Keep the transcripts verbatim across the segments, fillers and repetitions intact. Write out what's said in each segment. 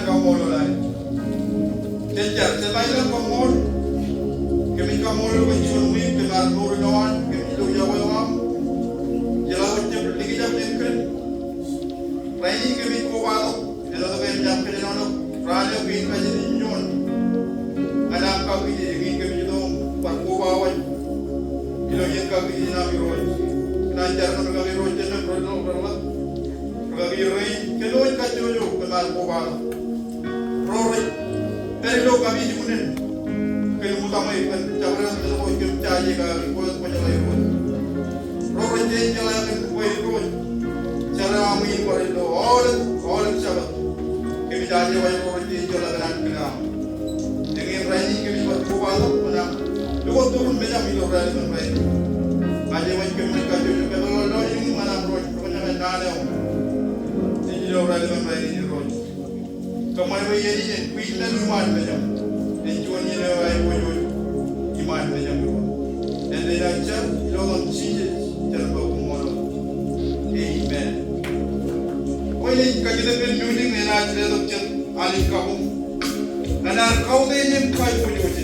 Kaṃṃoolol Anij. Jen jar, Jetōb in kaṃṃoolol. Kōmij kaṃṃoolol bwe juon wiik kōm ar mour ilo an, kōmij lo yokwe eo aṃ. Jeḷā wōt jab likjab jān kōn. Rainin kōmij kobatok, āinwōt ke enaaj kōjenolọk raan eo kein kajin in juon. Ñan aṃ kakije, kein kōmij itok im bar koba waj ilo iien kakije in aṃ Irooj. Kōn an jar ñan rūkaki ro jemem rej lo reḷḷap. Rūkaki rein, kōm wōj kajjojo kōm ar kobatok. Ro rej pād ilo kapijuknen kōn ṃōttan eo, kōn jabdewōt eo kōm jaje kake, kwōj kwōjeḷā Irooj. Ro rej jeḷā kōn kwe Irooj, jar eo aṃ in bar ilo aolep, aolep Jabōt. Kōmij jaje waj ro rej jeḷā kōn an kōn aṃ. Eñin rainin kōmij bar kobatok ñan aṃ. Lukkuun turun mejaṃ ilo ralitōk in rainin. Jaje waj kōmij kajjojo kōpeḷḷọk lọjilñim ñan aṃ Irooj, kōmij ñan naan eo. Ilo ralitōk in rainin Irooj. Kōṃṃan bwe iien in en kwiinnaan iṃaan mejaṃ. En juon iien eo aiboojoj iṃaan mejaṃ Irooj. Āindein aō jar, ilo etan Jisōs, jar bwe koṃṃool. Amen. Bwe ej kajjitōk ippān music ñe enaaj letok jet Anij kabuñ ñan ad kautiej im kaiboojoj.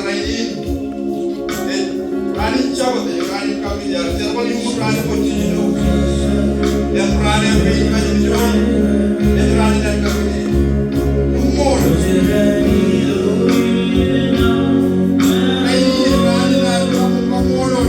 Rainin ej raan in Jabōt, ej raan in kakije, ak jerbal iuṃwin raan in kwōj jiljino. Im raan eo kein kajin in juon, ej raan in ad kakije. Koṃṃool. Rainin ej raan in ad kabuñ, koṃṃool.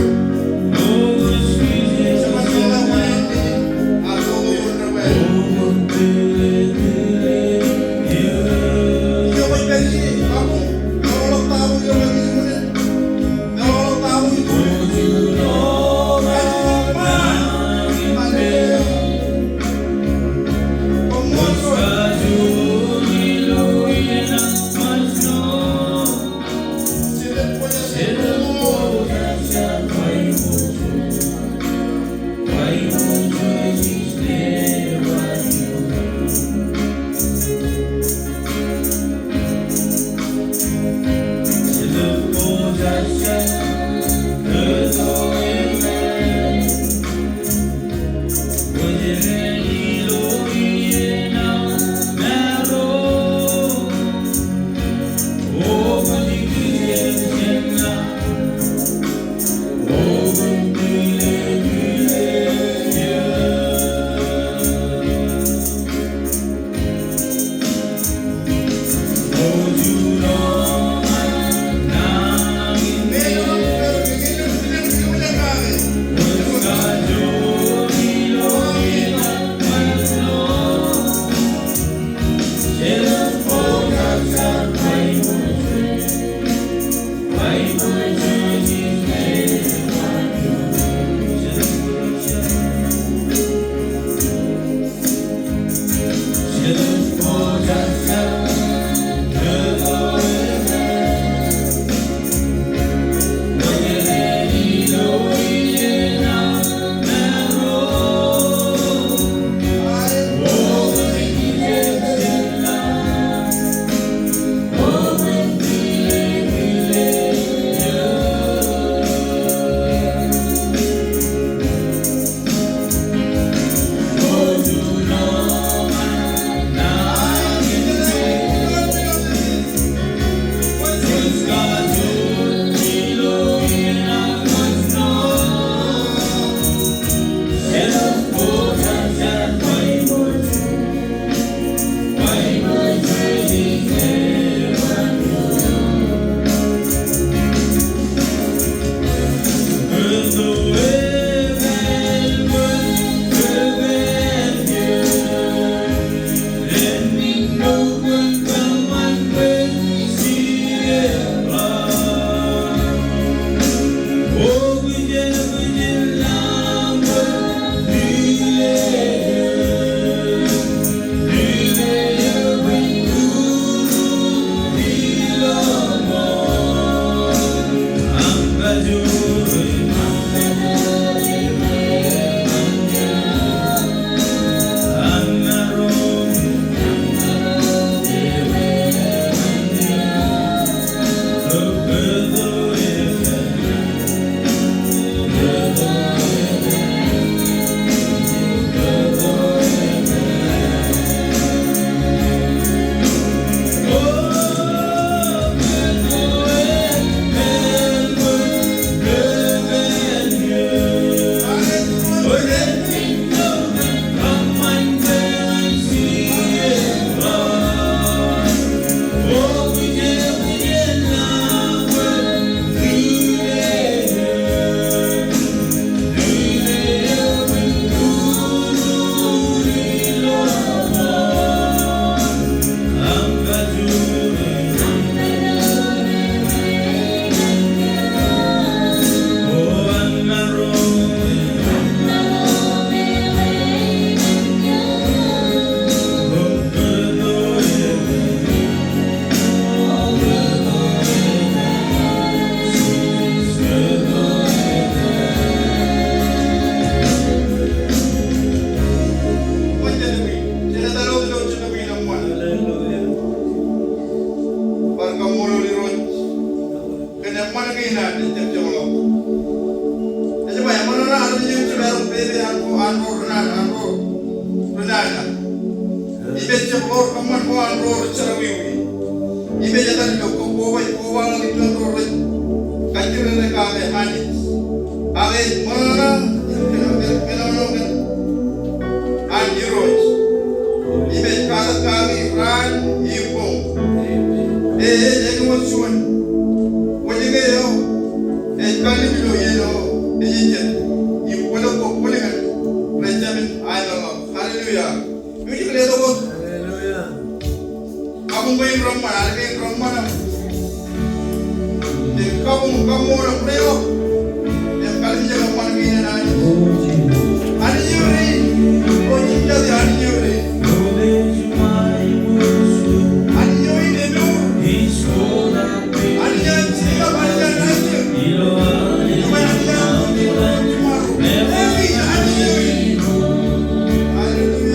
Im ejjab ḷoor kōṃṃan ko an ro rej jerọwiwi. Im ej etal ilo kōn koba, koba ḷọk ituin ro rej kajjirere kake Anij. Ak ej ṃōṇōṇō im kōnono kōn an Irooj. Im ej katak kaki raan im boñ. Ej āinwōt juon wōjke eo ej kallimjek ilo iien eo ej ejjet. Im bōlen ko bōlen eo rej jab in aetal ḷọk. Hallelujah. Ijin letok wōt. Hallelujah. Kabuñ kein reṃṃan, al kein reṃṃan. Im kabuñ, kaṃṃoolol Irooj. Im kallimjek eṃṃan kein an Anij. Anij eo in, ro jejjet Anij eo in. Anij eo in emour. Anij eo an Jekob, Anij eo an Aisak. Im Anij eo an Irooj. Hallelujah.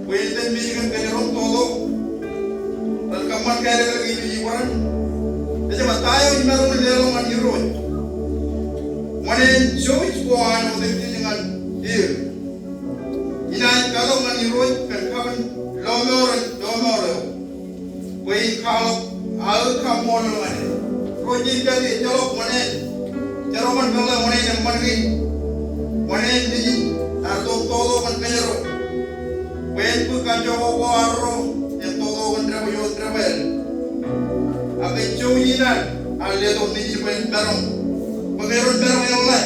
Bwe jen mej kōn kōjro tok eo ren kōṃṃan kālōklōk ilo iboran. Ejjab ta eo imaroñ in leḷọk ñan Irooj? Ṃōṇōṇō in jouj ko an otemjej ñan er. Inaaj katok ñan Irooj kōn kaban lọmọọren Kwaḷọk aō kaṃṃoolol ñan e. Ro jeje ejjeḷọk wōṇāān, jerbal in peḷḷā wōṇāān eṃṃan kein, wōṇāān nejin, ear tok toto kōn kōjro. Bwe en bōk kanjoko ko arro, en toto kōn debwāāl ioon debwāāl. Ak kōj jouj in ad, ad letok nejin bwe en maroñ. Bwe ke ren maroñ eḷḷā,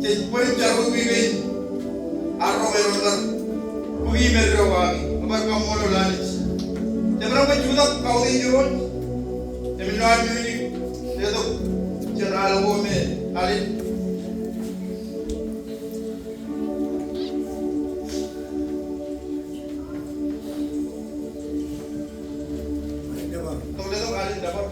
jej bōk jar bwe ke arro ke ren kar bōki im eddo kaki. Bar kaṃṃoolol Anij. Jemaroñ ke jutak kautiej Irooj. Im ilo ad music, letok jerbal ko me alin. Letok alin dāpar.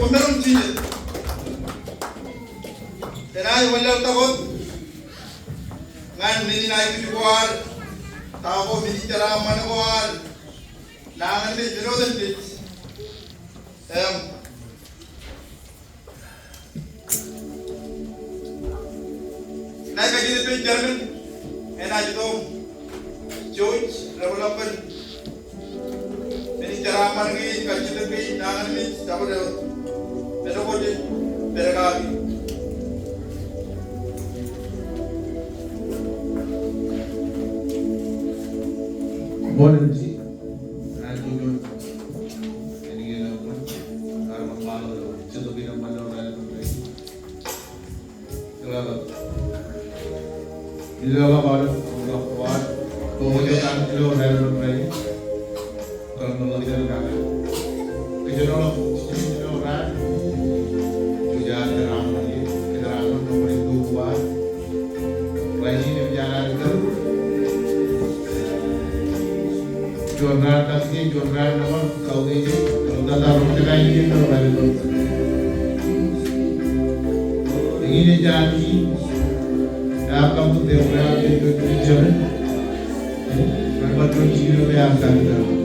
Kōmerom jijet. Enaaj wanlaḷtak wōt ñan men in aikuj ko ad, ta ko men in jeraaṃṃan ko ad, nañinmej āinwōt ej. Im Ṇa kajjitōk ippān chairman, enaaj itok George Revelation. Men in jeraaṃṃan kein, kajjitōk kein, nañinmej, jabdewōt. Pād ko jej pād kaki. Morning. Juon raan, kake juon raan, nōṃba, kautiej, kōn tata ro jekā in, nōṃba, eñin ej jaan in, ear kaṃṃoolol eok, ear kaṃṃoolol eok, ear kaṃṃoolol eok.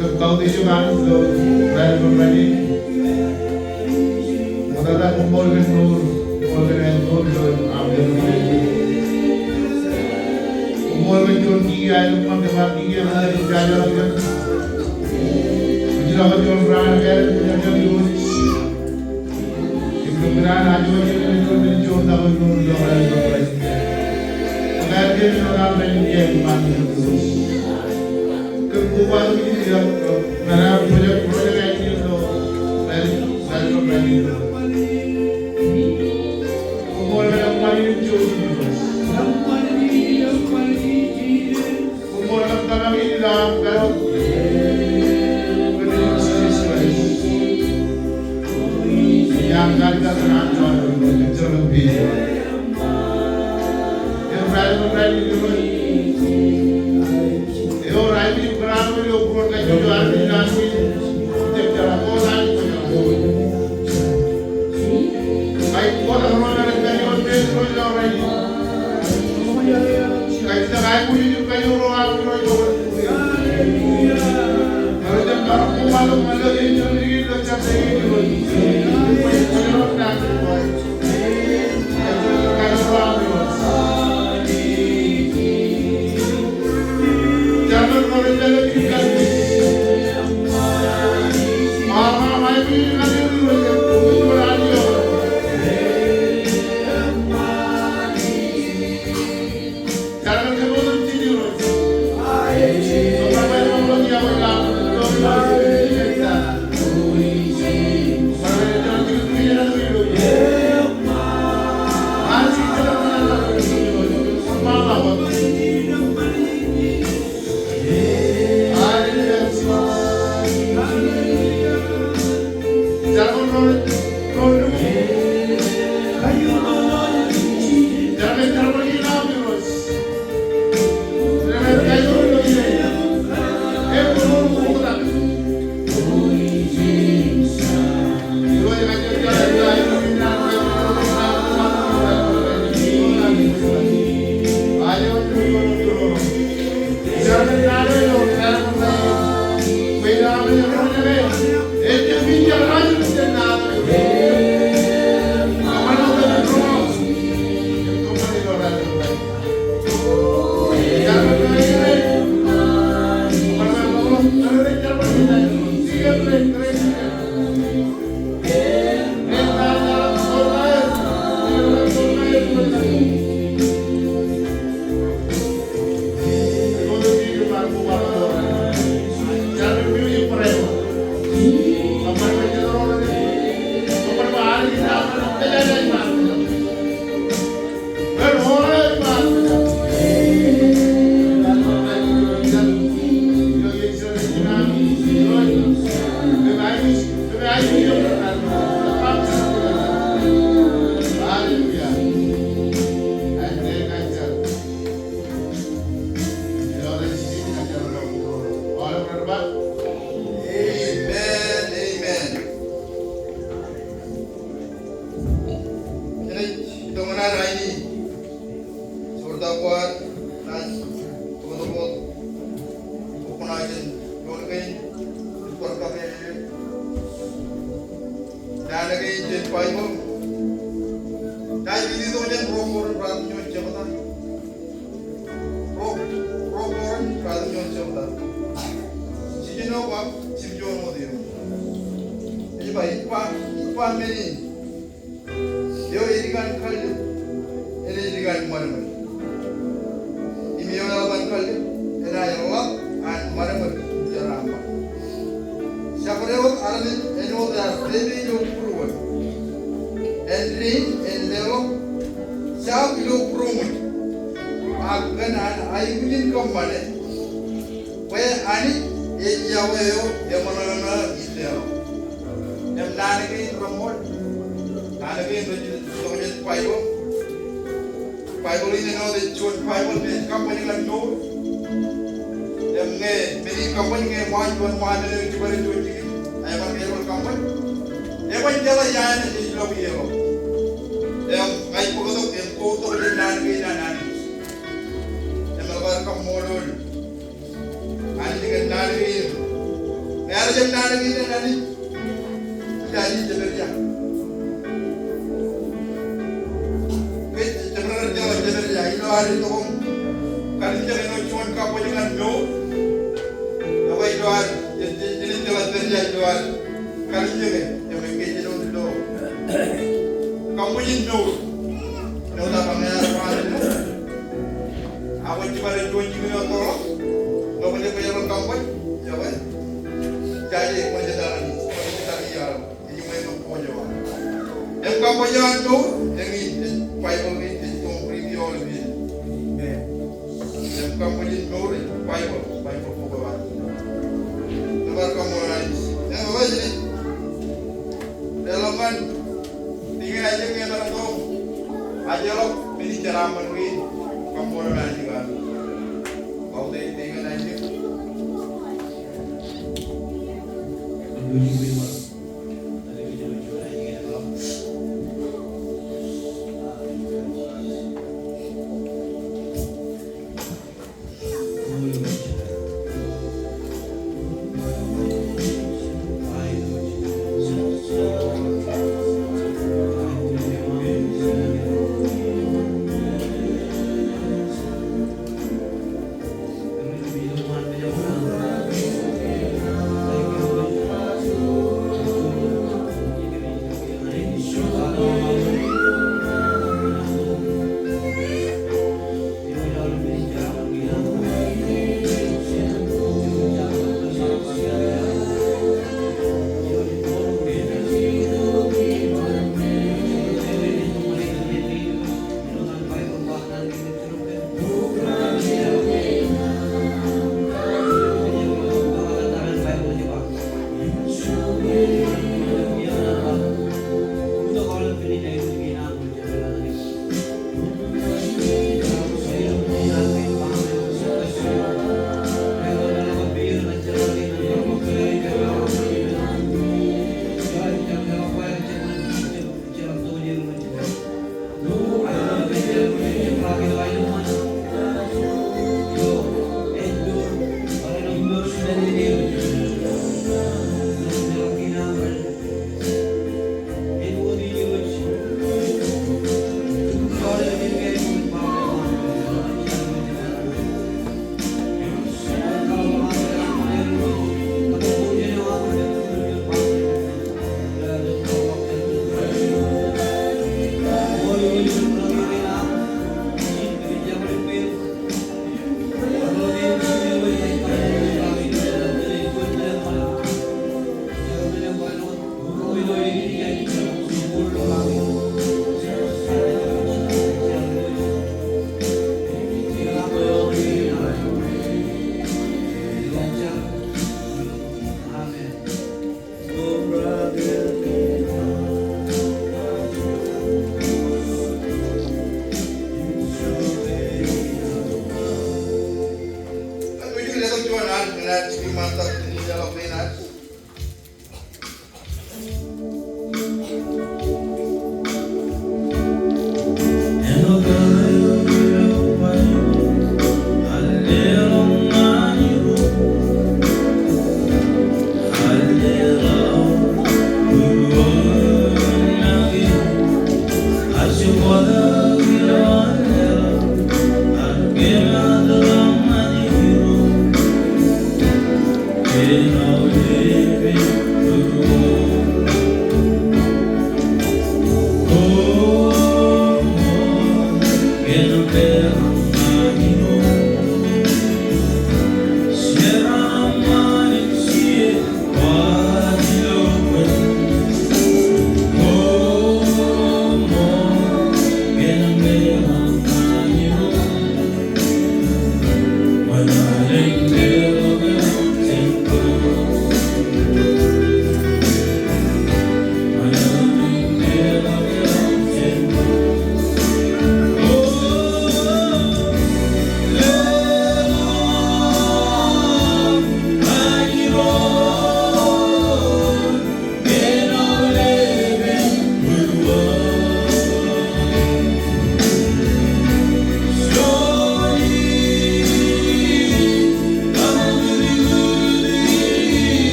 Kōm kautiej eok Anij ilo raelep in rainin. Ṃoktata koṃṃool kōn mour, koṃṃool kōn aer mour ilo am Koṃṃool kōn juon kiiō aelōñ ṃōk kōm ar kiiō kōn juon jajeḷọk kōm. Ijin eo juon raan eo kōm ar kiiō. Im kōm kōṇaan ajoor kōm kōn juon men juon taktō ilo rainin. Kōm ar kiiō kōn juon rainin kiiō kōm ar kiiō. Kōm kobatok ijin eo kōm kōṇaan project, project eo ilo rainin, rainin. Koṃṃool kōn eṃṃan in jouj. Koṃṃool kōn tōmak in ilo am karuo. Iaan kalikkar ñan am karuo. Eo rainin, rainin. Eo rainin, rainin. Amen. Amen. Kōmij itok ñan rainin. Joortak ko ad, naaj toktok wōt. Kōkōṇaan ioon kein, bar kapeḷḷọk. Naan kein jān Baibōḷ. Naan kein ilo jen Rom, Rom, Rom, Rom, Rom, Rom, Rom, Rom, Rom. Jiljino ba, jiljilimjuon wōt eo. Ej ba, ij ba, ij ba men in. Eo ej dik an kallib, enaaj dik an ṃadṃōd. Im eo eḷap an kallib, enaaj ḷap an ṃadṃōd, jar aṃ ba. Jabdewōt armej āinwōt ear pepe ilo būruōd. Āindein en leḷọk jab ilo būroṃōj. Ak kōn an aikuj in kōṃṃane, bwe Anij ej iọkwe eo eṃōṇōṇō ilo. Im naan kein reṃṃool. Naan kein rej itok jān Baibōḷ. Baibōḷ in āinwōt ej juon Baibōḷ me ej kaṃṃool ñan mour. Im ñe men in kaṃṃool ñe ṃōj, juon ṃōj, men in ej juon jikin. Ej ṃōj, ej ṃōj kaṃṃool. Ewōr jeḷā iaan ej lo kiiō. Im ij bōktok im kōttok jān naan kein an Anij. Im eḷap aer kaṃṃoolol Anij kōn naan kein. Ñe ear jab naan kein an Anij, ij jepel ia? Kōj jepel, jepel ia? Ilo ad itok im kalimjeke āinwōt juon kabboj ñan mour. Ekwe ilo ad, ej, ej, ej jeḷā pād ia ilo ad kalimjeke im engage ilo kabboj in mour. Āinwōt aō ba ñe ear ba, ak kwōj jipañ juon jikin eo ettoḷọk, ñe kwōj jab bar kabboj, ekwe, jaje kwōj jab tar, kwōj jab tar iaḷ. Im kabboj eo an mour, eñin, ej Baibōḷ kein, ej tok im riiti aolep in. Amen. Im kabboj in mour ej Baibōḷ, Baibōḷ bok eo an. Bar kaṃṃoolol Anij. Im ej, eḷap ñan Tiken Aijeḷọk, ñe emaroñ tok, Aijeḷọk, minister aṃ ṃōn kein, kaṃṃoolol Anij kake. Kautiej Tiken Aijeḷọk.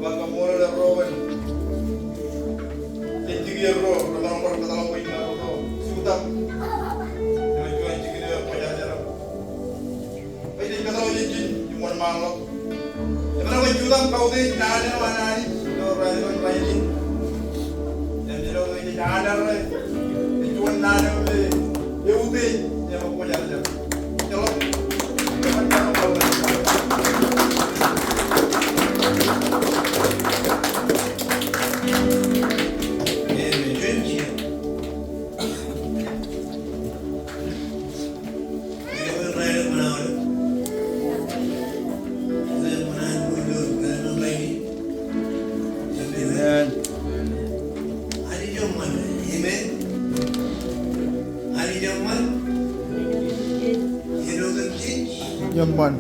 Kaṃṃoolol erro wōt. Jen jikier erro, remaroñ bar kōtḷọk bwe jen kōtḷọk jutak. Ilo juon jikin eo ekwōjarjar. Bwe jen kōtḷọk ijin, ijin wōnṃaanḷọk. Emaroñ jutak kautiej naan eo an Anij ilo raelep in rainin. Im ilo ijin naan eo rej juon naan eo me eutiej im ekwōjarjar. Amen. Anij eṃṃan. Amen. Anij eṃṃan. Āinwōt kōm jej. Eṃṃan.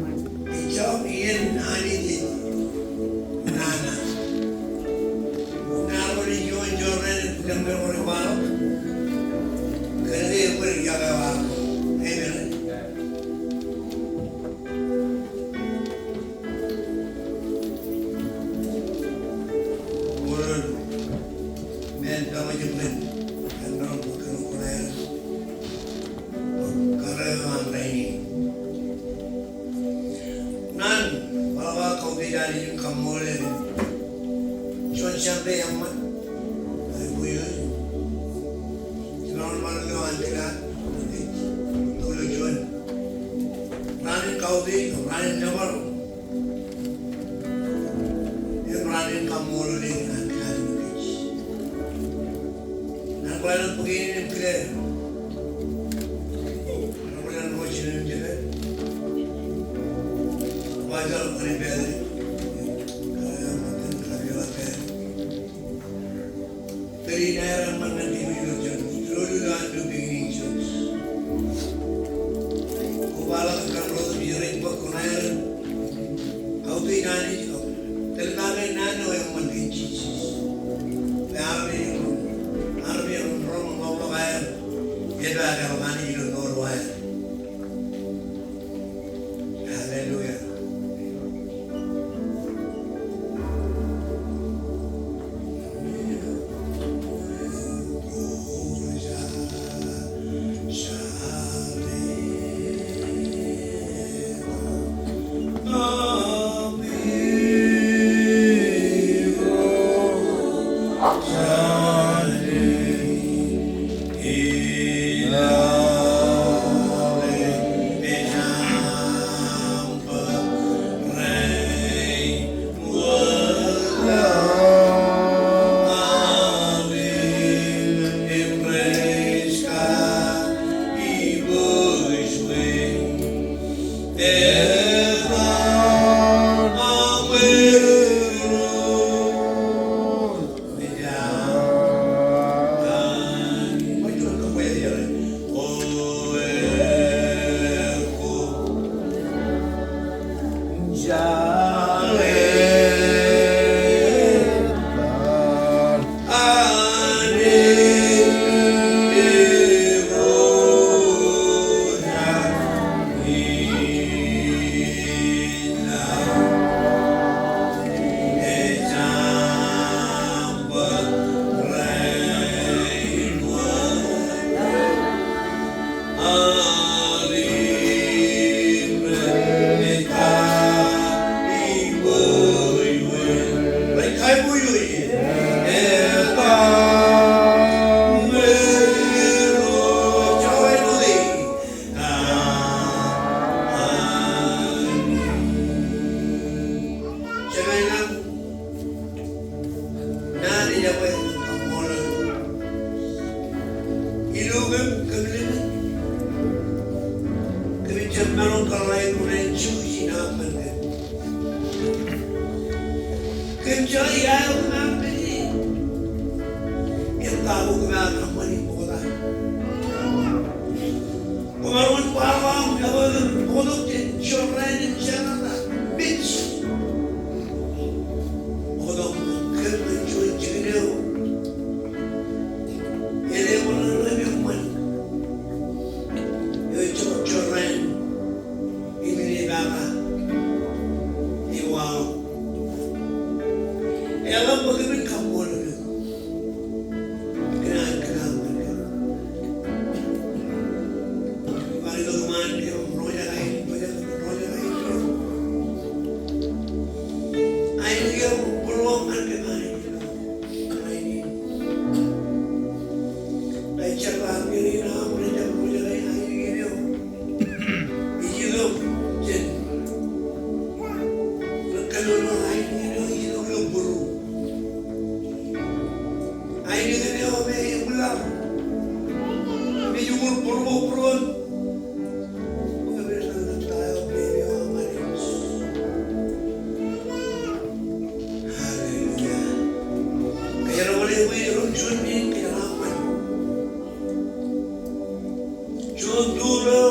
Ejjeḷọk iien Anij ej nana. Ṇa rej juon jorrāān im kōm rej waḷọk. Kōnke eṃṃan ej kake waḷọk. Amen. Ṃool men pālōt ippān eo an raṇ bwe kwōn kōṇaan kōrā eo an rainin. Naan, waḷọk aō kautiej Anij im kaṃṃoolol e. Juon Sunday eṃṃan. Āinwōt eo. Juon ṃaan ilo an kilaan. Ilo juon raan in kautiej, raan in nōbar. Im raan in kaṃṃoolol e ñan kōj. Ñan bōlen bōk in im kile. Ñan bōlen ro jinen im jete. Bajal kōn in pād. Kōn in pād. Tōre in aer eṃṃan ñan kōj ilo juon, ilo, ilo an new beginning church. Kobaḷọk kōn ro im ij rej bōk kōn aer. Kautiej Anij, tōl make naan eo eṃṃan kōn Jisōs. Bwe armej, armej ren roñ im ḷọk aer. Epaak eḷap Anij ilo mour eo aer. Hallelujah. Naan eo ej kaṃṃoolol. Ilo kōm, kōm limit. Kōm ejjab maroñ kōḷḷā eo an Jisōs in eṃṃan kōm. Kōm jeḷā ia eo kōm ar pād ie. Im kab kōm ar eṃṃan im ṃokta. Koṃ ar wōnṃaanḷọk aṃ kōṃṃan ṃokta jān jorrāān im jān ata. Mej. Ṃokta kōm kōn juon jikin eo. Eḷap eo rej eṃṃan. Eo ej jorrāān. Im ej papa. Im waḷọk. Eḷap bwe kōmin kaṃṃoolol eok. Kōn an, kōn an, kōn an. Bar ilo kōṃṃan, ilo roñjake aer, roñjake, roñjake aer. Ainikien eo, bar ṃōk ñan kōṃṃan. Ij jab ba kōn aṃ, ij jab roñjake ainikien eo. Ij itok jān ri kōnono, ainikien eo ij itok ilo būruōm. Ainikien eo me eṃwilaḷ, me ej uñūr būruōm, būruōm. Hallelujah. Kōjro bar juon minit, kōjro bar juon. Juon tool eo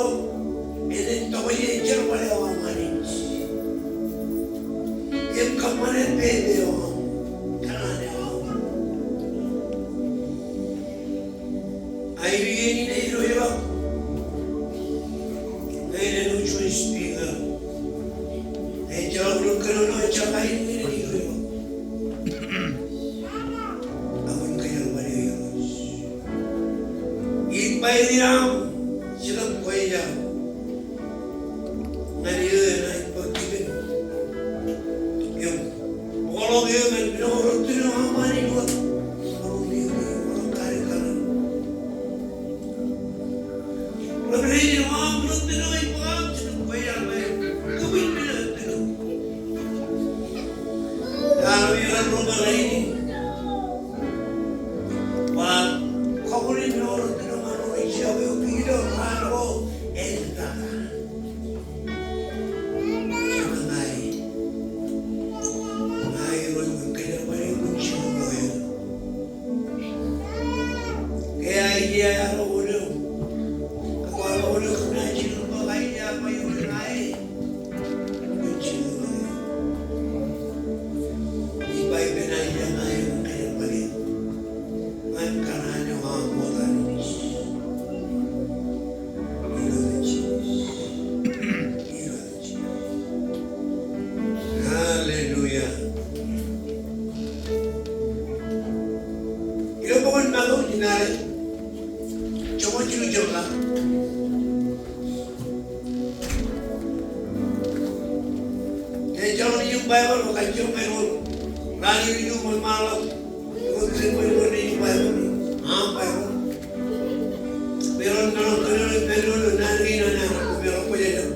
enaaj tokjān jerbal eo aṃ Anij. Im kōṃṃane pepe eo aṃ, kōṇaan eo aṃ. Ainikien in ej irooj ḷọk ñan ilo juon speaker. Ejjeḷọk ri kōnono, ejjeḷọk ainikien in ej irooj ḷọk. Ak kwōn kōjerbale Irooj. Ij ba in aṃ, ij itok kwe eo ñan eō enaaj bōk jikin. Im bōkḷọk eō ñan men ko rettino aṃ Anij wōt. Ḷọk kare kaṇ. Revelation eo aṃ rettino ej bōk aṃ jikin kwe eo me kōmij men rettino. Ear ilo ro ba rainin. Ba kọkoḷi men ko rettino ñan ro rej jab eok ilo raan ko ej tata. Ña, ña Irooj kwōn kōjerbale, kwōn jilu ḷọk eō. Ke aelōñ eo, ke kwaar ḷọk eō, kōm naaj jilu ḷọk aelōñ eo, ba Irooj ña e. Kwōn jilu ḷọk eō. Ij ba ippān aelōñ eo, ña e, kwōn kōjerbale ñan kōṇaan eo aṃ wōt Anij. Hallelujah. Ilo bok in Matu, ij naan, joñoul jilu jebta. Ejjeḷọk ijin Baibōḷ, kajjioñ āinwōt raan eo ij ṃōj ṃaanḷọk. Ewōr ijin Baibōḷ, ijin Baibōḷ, aṃ Baibōḷ. Bwe ren maroñ kōnono ippān doon eo naan kein an Anij, bwe ren kwōjarjar.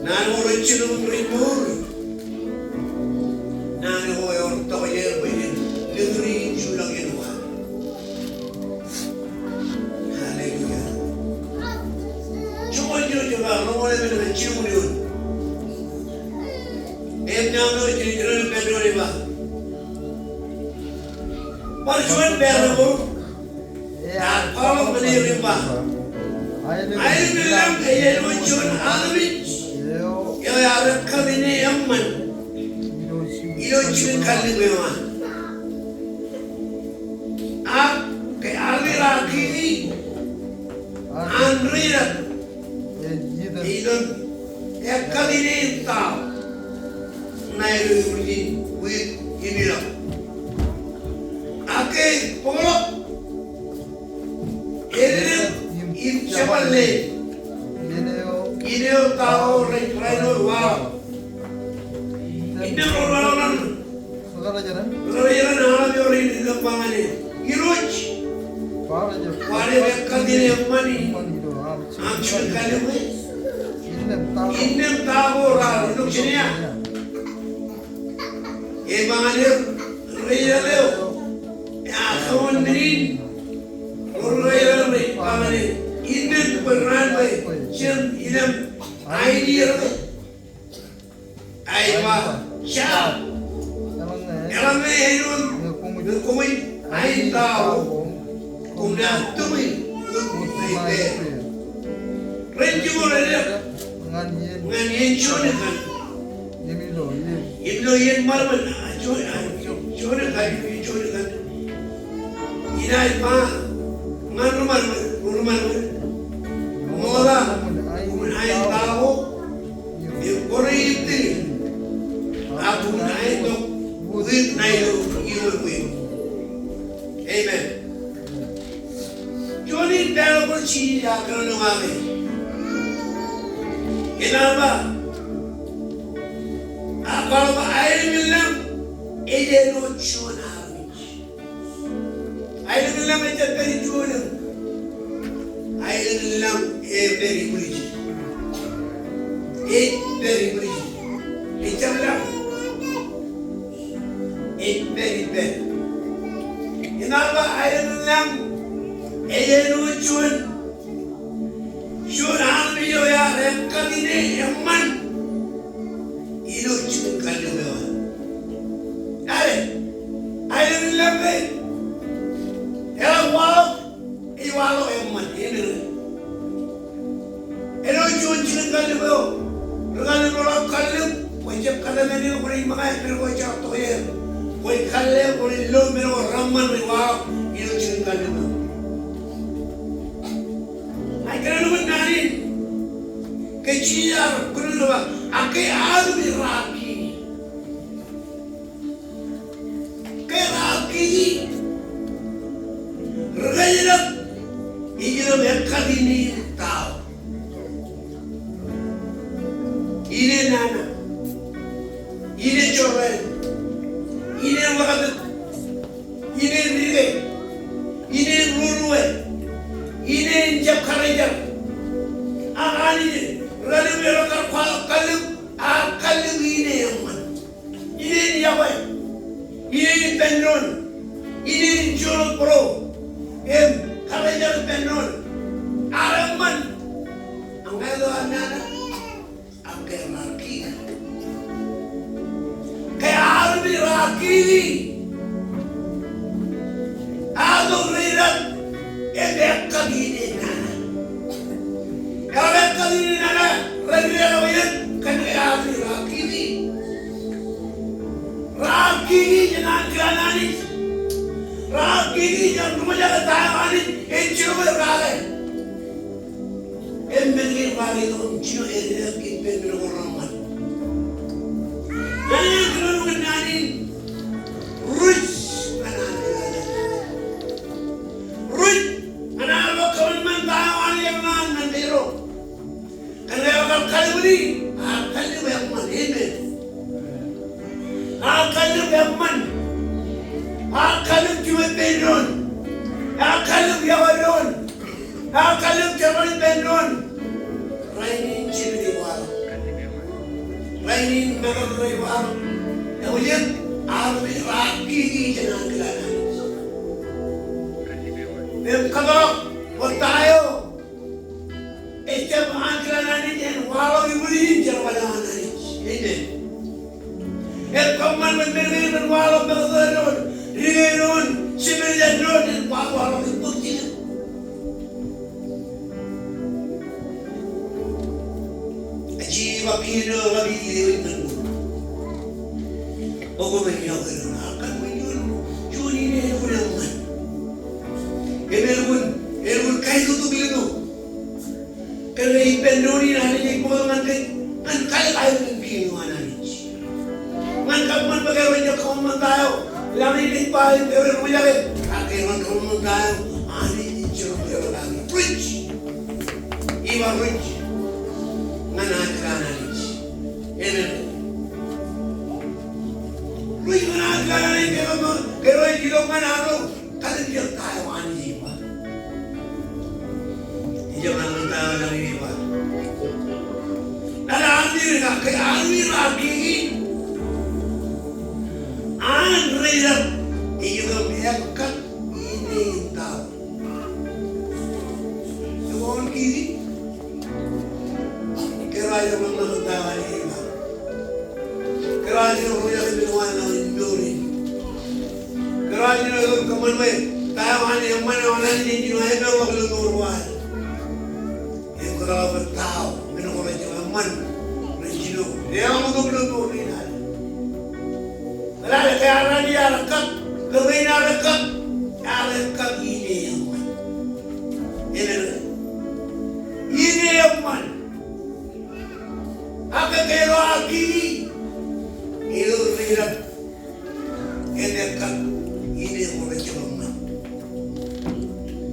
Naan ko rej jilkintok rej mour. Naan ko ewōr tokjāer bwe jen likūti im jutak iien ko ad. Hallelujah. Joñoul jilu jebta, roñoul emān ñan jilñuul eoon. Im naan eo ej jilkintok ippān doon eo ej ba, bar juon parable ear kwaḷọk ñan er im ba, aelōñ in lañ ej āinwōt juon armej eo ear ekkar ine eṃṃan ilo jikin kalliṃwe eo an. Ak ke armej eo ear kiki an ri-rak ej itok ekkar ine im tao ṇae ilo ijin wiik im ilọk. Ak ke bōkḷọk, ededet im jepal leen, ine eo tao rej rainin waḷọk. Innām ro raṇe, ro raṇe aḷap eo rein ilọk ba ñan e, Irooj, kwaar jab ekkar ine eṃṃan in aṃ jikin kalliṃwe. Innām tao ko raar ilọk jān ia? Ej ba ñan er, ri-rak eo, ear kōṃṃan men in. Ro ri-rak eo rej ba ñan e, innām bwe raan bwe jen innem ainier ke? Ej ba, jab. Eḷaññe āinwōt ñe koṃij ain tao ko, koṃ naaj tūṃwij wōt ippaer. Ren jibwe rej eddek ñan iien juon ikan. Im ilo iien ṃadṃōd, a, juon, a, juon ikan, juon ikan. Inaaj ba ñan ri-ṃadṃōd, ri-ṃadṃōd, ṃokta, koṃwin ain tao ko im kwōn ittini. Ak Aentok wiik ṇa ilo irooj wiik. Amen. Juon in pād eo Jisōs ear kōnono kake im ear ba, ak kwaḷọk bwe aelōñ in lañ ej āinwōt juon armej. Aelōñ in lañ ejjab pād ijo lañ. Aelōñ in lañ ej pād ibwiljin. Ej pād ibwiljin. Ejjab lañ. Ej pād ippād. Im ear ba aelōñ in lañ ej āinwōt juon, juon armej eo ear ekkat ine eṃṃan ilo jikin kallib eo an. Aelōñ in lañ ke eḷap waḷọk, ej waḷọk eṃṃan, amen. Āinwōt juon jikin kallib eo, ri kallib ro ḷap kallib, kwōj jab kōtmāne, kwōnaaj ṃōñā men ko ejjab tokjāer. Kwōj kalle, kwōnaaj lo men ko reṃṃan rej waḷọk ilo jikin kallib eo. Ak kōn men in, ke Jisōs ear kōnono ba, ak ke armej raar kiki. Ke raar kiki, ri kōjdat ej ilo ekkat ine in tao. Ine nana. Ine jorrāān. Ine ḷōkatōk. Ine in rike. Ine in ruruwe. Ine in jab karijer. Ak Anij, ri kallib ro kar kwaḷọk kallib, ear kallib ine eṃṃan. Ine in yokwe. Ine in ippān doon. Ine in joḷọk bro. Im karijer ippān doon. Ear eṃṃan. Ak ñe eo ear nana. Ak ke raar kiki. Ke armej raar kiki. Ak tok ri kōjdat ej ekkat ine nana. Eḷap ekkat ine nana, rej kile ḷọk iien, kōn ke armej raar kiki. Raar kiki jān ankilaan Anij. Raar kiki jān ri ṃōjake ta eo Anij ej jiroñ er kake. Im men kein raar itok im jino ededeḷọk ippān men ko reṃṃan. Ña ij kōnono kōn naan in. Ruj ñan an. Ruj ñan an bwe kōṃanṃan ta eo Anij ear naan ñan Pedro. Kōn ke ear kallib in, ear kallib eṃṃan, amen. Ear kallib eṃṃan. Ear kallib jimwōj ippān doon. Ear kallib yokwe doon. Ear kallib jerbal ippān doon. Rainin jemān ej waḷọk. Rainin metak rej waḷọk. Ewi jet armej raar kiki jān ankilaan Anij. Im kōtḷọk bwe ta eo ejjab ankilaan Anij en waḷọk ibwiljin jerbal eo an Anij. Amen. Im kōṃṃan bwe men kein ren waḷọk metak doon, rike doon, jemān ej doon, en kwaḷọk, kwaḷọk ibwiljin. Ej ba kiiō eo ḷak ilo eō in ñan kwe. Bwe kwō men yokwe doon, ak kar kwe juon, juon ine elukkuun eṃṃan. Im elukkuun, elukkuun kaitoktok ilo eō. Kōn ke ippān doon in Anij ej bōk ñan kōj, ñan kalōk aelōñ in kiiō an Anij. Ñan kōṃṃan bwe kōj ren kōṃṃan ta eo lañ in ej ba im kōj ren ṃōjake, ak kōj ren kōṃṃan ta eo Anij ej jiroñ er kake. Ruj. Iba ruj ñan ankilaan Anij. Amen. Ruj ñan ankilaan Anij, kōj ren, kōj ren ilọk ñan arro. Kallib ilo ta eo Anij ej ba. Ijab ñan ta eo Anij ej ba. Ñan armej ro, ke armej raar kiki. An rej ḷap ilo ekkat ine in tao. Ewōr kiki. Kōrā ilo ṃōṇōṇō ta eo Anij ej ba. Kōrā ilo ro eo ej ba ilo mour in. Kōrā ilo ro kōṃṃan bwe ta eo Anij eṃṃan eo an Anij ej jino aemeḷọk ilo mour ko ad. Im kōrā bwe ta eo men ko rej eṃṃan rej jino eḷap ilo mour in ad. Kōrā ilo ke ear Anij ear ekkat, ke rein ear ekkat, ear ekkat ine eṃṃan. Amen. Ine eṃṃan. Ak ke ro raar kiki, ilo Im ekkar ine ro rej jab eṃṃan.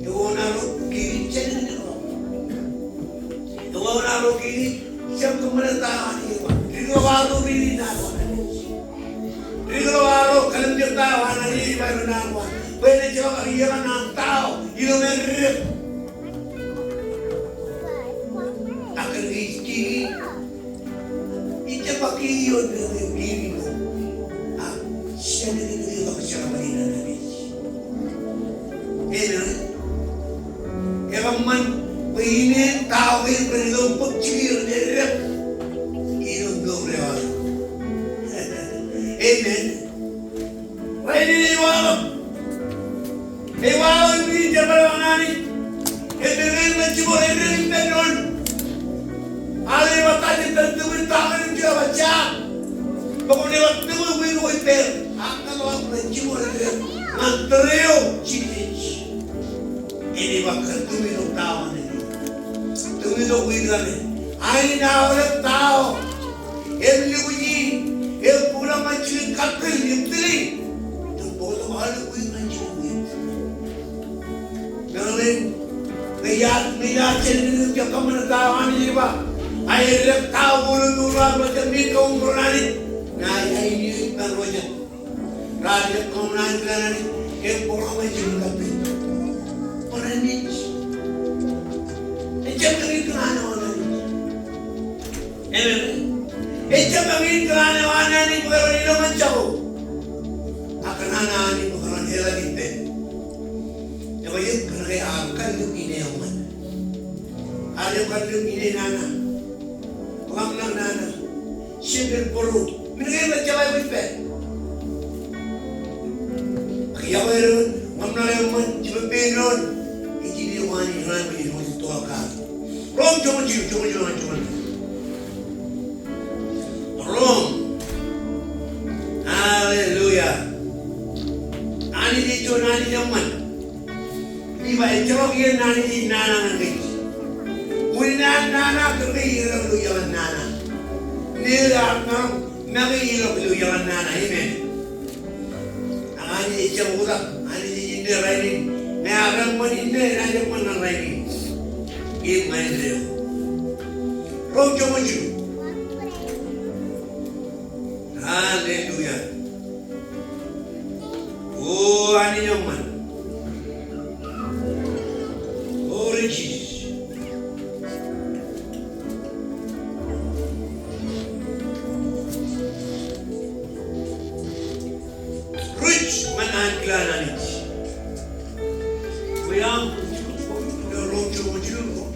Ewōr ṇa ro kiiō jān ijin ro. Ewōr ṇa ro kiiō jab kōṃṃane ta eo Anij ej ba. Dik ro ar ro riiti naan ko an Anij. Dik ro ar ro kallimjek ta eo an Anij ej ba ilo naan ko an. Bwe en jab iiō naan ta eo ilo men rip. Ak kōn ke ij kiiō Ij jab ba kiiō ioon men in kiiō ioon. Ak jān ijin ro ej ba ijin ro ej ba ijin ro. Amen. Ekōṃṃan bwe ine ta eo ej ba ilo bōk jikier ej rep ilo mour eo aō. Amen. Rainin ej waḷọk. Ej waḷọk im ri jerbal eo an Anij. Im men eo ej ba jibwe rej rep ippān doon. Anij ej ba ta ej tōn tōmōj ta eo ej ba jab. Bwe kwōn bar tōmōj wiin ko ippāer. Ak ñan ḷọk rej jibwe rej rep ñan tōre eo jiljilimjuon. Im ej ba kar tōmōj tok ta eo an Anij. Tōmōj tok wiin kaṇe. Anij ear aolep ta eo. Im lukkuun im bōkḷọk ñan jikin kappel im tili. Im bōkḷọk aolep wiik ñan jikin wiik. Meḷeḷein, ñe iar, ñe iar jān ijin ro ej kōṃṃane ta eo Anij ej ba. Ak ej rep ta eo ilo mour eo aō, rej jab meet kōṃṃan Anij. Ña ij ainiō ippān ro jab. Raar jab kōṃṃan Anij, kōṃṃan Anij, im bōkḷọk ñan jikin kappel. Bōkḷọk Anij. Ejjab ñan kōṇaan eo an Anij. Amen. Ejjab ñan kōṇaan eo an Anij bwe ren ilọk ñan jako. Ak kōṇaan eo an Anij bwe ren eḷap ippān. Ej ba ej kōṇaan eo an Anij bwe ren eḷap ippān. Ear jab kar lōñ ine nana. Ḷōmṇak nana. Jemān būruō. Men kein rej jeḷā eok ippān. Ak iọkwe doon, ḷōmṇak eṃṃan, jibwe pein doon. Ej ine eo an Anij, ej ṃōj to kar. Rom joñoul jilu, joñoul jilu, joñoul jilu. Rom. Hallelujah. Anij ej juon Anij eṃṃan. Ij ba ejjeḷọk iien Anij ej nana ñan kōj. Unin an nana kōn ke iiō ilo iaḷ an nana. Ṇe ear maroñ make ilo, ilo iaḷ an nana. Amen. Ak Anij ejjab oktak. Anij ej inne rainin. Ñe ear eṃṃan inne, enaaj eṃṃan ñan rainin. Im ñan indeeo. Rom joñoul jilu. Hallelujah. O Anij eṃṃan. O Jisōs. Ruj ñan ankilaan Anij. Bwe aṃ, Rom joñoul jilu, Rom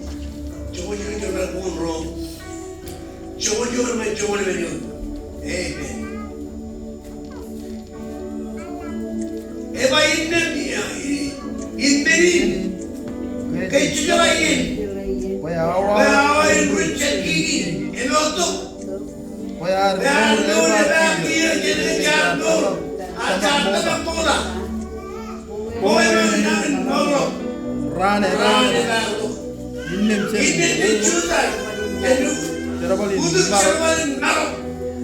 joñoul jilu, joñoul jilu, Rom joñoul jilu, joñoul jilu. Amen. Ej ba innām, im men in, ke ejjeḷọk iien bwe awa in ruj jān kiki emaroñ tok. Bwe ear mour epaak kiiō jān ke jaar mour, ak jaar tōmak ṃokta. Bwe emaroñ inaaj mour ḷọk raan epaak tok. Innām jān, innām jān jutak jān jerbal in maroñ.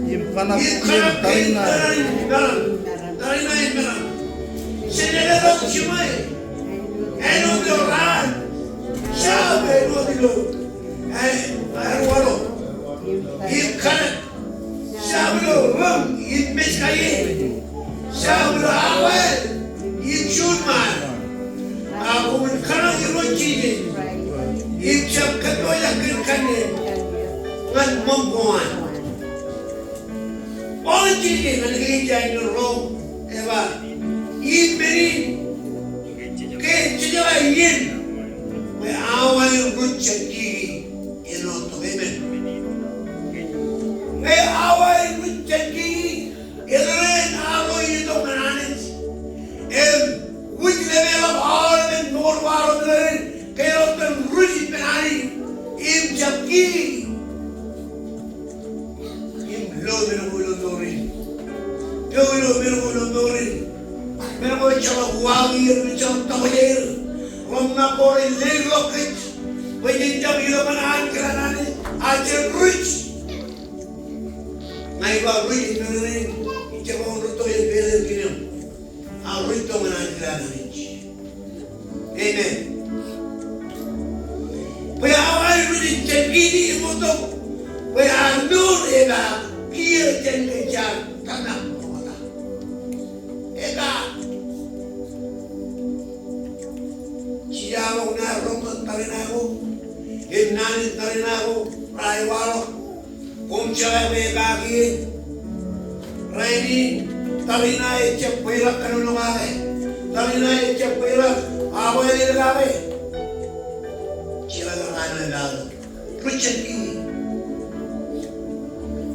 Im kanab kein tariṇae. Tariṇae im meḷan. Jen eḷap jiṃwe āinwōt ilo raan. Jab āinwōt ilo, eh, aer waḷọk. Im kanab. Jab ilo ḷōñ im mej kaieier. Jab ilo awa im juunṃaan. Ak koṃwin kōṇaan Irooj Jisōs im jab kōpooj kōn kanniōk ñan ṃōṃ ko an. Paul ej jeḷā ñan kōj ilo Rom, ej ba, im men in, ke ejjeḷọk iien bwe awa in ruj jān kiki emaroñ tok. Amen. Ñe awa in ruj jān kiki, eḷap an arro itok ñan Anij. Im wūj lepeḷọk aolepen mour ko arro itok ñan Anij, ke eḷap an ruj ippān Anij im jab kiki. Im lo men ko ilo mour in. Lo ilo men ko ilo mour in. Men ko ejjeḷọk uwaak er, ejjeḷọk tokjāer. Ḷōmṇak ko rej leḷọk kōj bwe jen jab ilọk ñan ankilaan Anij, ak jen ruj. Ña ij ba ruj in men in, ij jab Waḷọk, koṃ jekā bwe epaak iien. Rainin, tariṇae ejjab bōkḷọk kōnono kake. Tariṇae ejjab bōkḷọk akwāāl kake. Jekā bwe epaak iien. Ruj jān kiki.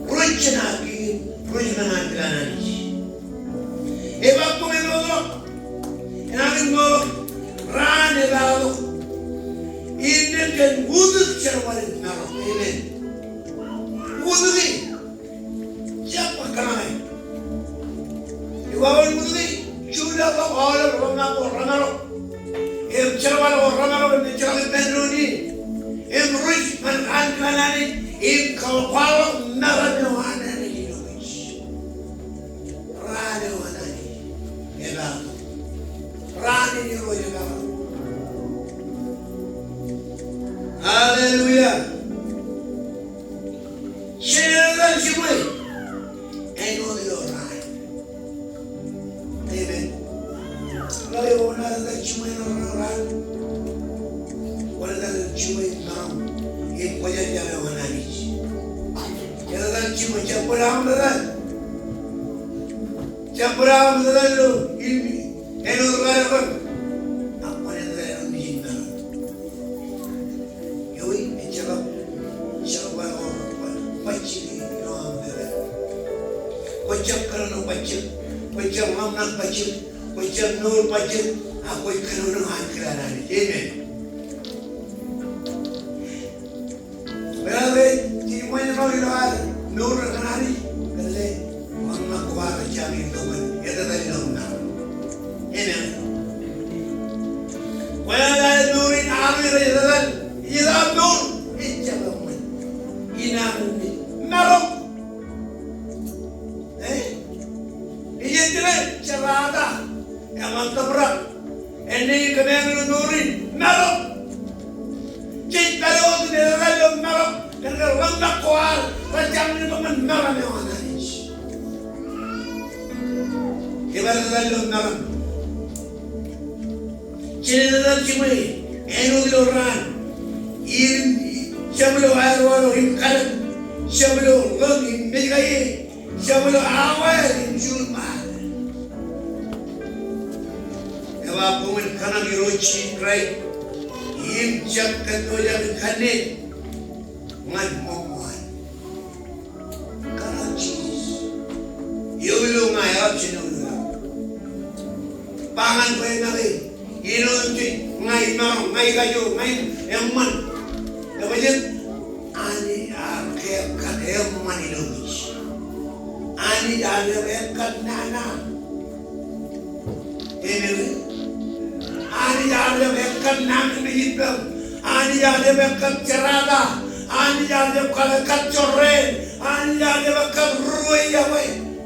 Ruj jān kiki. Ruj jān an kilaan Anij. Epaak bwe eṃootḷọk. Enaaj ṃootḷọk raan epaaktok. Innām kōn utōk jerbal in marok. Amen. Utōk e. Jab kōṇaan e. Ewōr utōk e. Jutak ḷọk aolep ḷōmṇak ko remarok. Im jerbal ko remarok im jerbal in men ro ni. Im ruj ṃōn an kilaan Anij. Im kwaḷọk meram eo an Anij ilo kōj. Raan eo an Anij epaaktok. Raan in Irooj epaaktok. Hallelujah. Jen etetal jiṃwe āinwōt ilo raan. Amen. Ḷe, kwōn etetal jiṃwe ilo raan. Kwōn etetal jiṃwe ilo raan. Im kwōjarjar eo an Anij. Etetal jiṃwe, jab bōd aṃ etetal. Jab bōd aṃ etetal ilo ilmi. Āinwōt raan eo an. Ak kwōn etetal ilo ilmi. Ewi, ejjeḷọk, ejjeḷọk bajjek ilo aṃ etetal. Kwōjjab kōnono bajjek, kwōjjab ḷōmṇak bajjek, kwōjjab mour bajjek, ak kwōj kōnono an kilaan Anij. Amen. Bwe rej jiṃwe ilo ad mour ñan Anij, kōn ḷe ḷōmṇak ko ad ejjañin etal ilo ṃaan. Amen. Kwōnaaj mour in aṃ rej etal, ilo mour ejjab eṃṃan. Inaaj maroñ. Eh? Ej jeḷā jerata eṃṃan tōprak. Āindein kōmeañ ilo mour in maroñ. Jej pād wōt im etetal ilo maroñ kōn ke ḷōmṇak ko ad rej jañin etal ṃaan maroñ eo an Anij. Ej pād etetal ilo maroñ. Jen etetal jiṃwe āinwōt ilo raan. Im jab ilo aerwāḷọk im kalōk. Jab ilo ḷōñ im mejkaiiet. Jab ilo akwāāl im juunṃaad. Ej ba koṃwin kōṇak Irooj Jisōs Kraist im jab kōttoojak in kanniōk ñan ṃōṃaan. Kōṇak Jisōs. Ewi ilo ña eḷap jān ewi ilo ña. Ba ñan bwe make. Ilo im jej ña imaroñ, ña ikajoor, ña eṃṃan. Ebajeet, Anij ear keeṃṃan ilo kōj. Anij ear jab ekkat nana. Amen. Anij ear jab ekkat nana im ippaṃ. Anij ear jab ekkat jerata. Anij ear jab ekkat jorrāān. Anij ear jab ekkat ruo yokwe.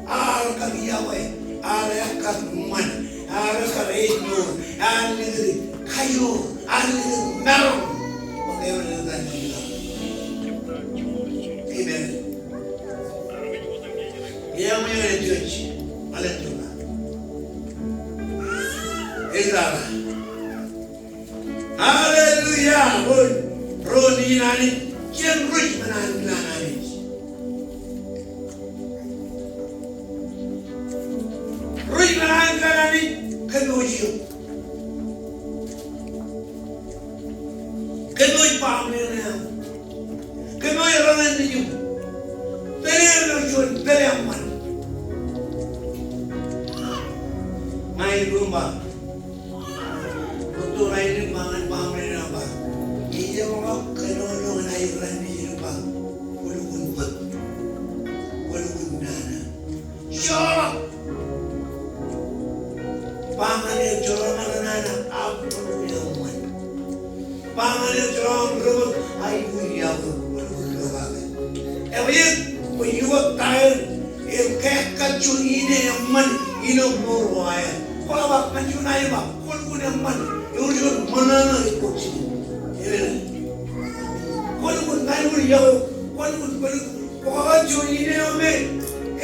Ear ekkat yokwe. Ear ekkat ṃan. Ear ekkat ājmour, ear likūt kajoor, ear likūt maroñ. Amen. Ej ba ñan church, alen church. Ej ba. Hallelujah. Ro, ro nejin Anij, jen ruj ṃōṇōṇō an Anij. Ruj ṃōṇōṇō an Anij, kōpooj eok. Kōpooj baaṃle eo. Kōpooj ro nejin. Pād ilo juon pād eṃṃan. Ña ij ba. Bōktok rainin ba ñan baaṃle eo ba. Ejjeḷọk kōnono ñan aer raṇ nejin ba. Kwōlukkuun bōk. Kwōlukkuun nana. Joḷọk. Ba ñan eok joḷọk ñan nana. Ak kwōlukkuun eṃṃan. Ba ñan eok joḷọk ñan ri-bōd. Aikuj yokwe. Kwōlukkuun bōk. Ewi, kwōj yokwe ta eṇ. Im kaekkat juon ine eṃṃan ilo mour ko aer. Kwōḷak ba ñan juon aer ba, kwōlukkuun eṃṃan, eor juon ṃōṇōṇō ej bōk jikin. Amen. Kwōlukkuun, ña ij ba, kwōlukkuun, kwōlukkuun. Kwōkaekkat juon ine eo me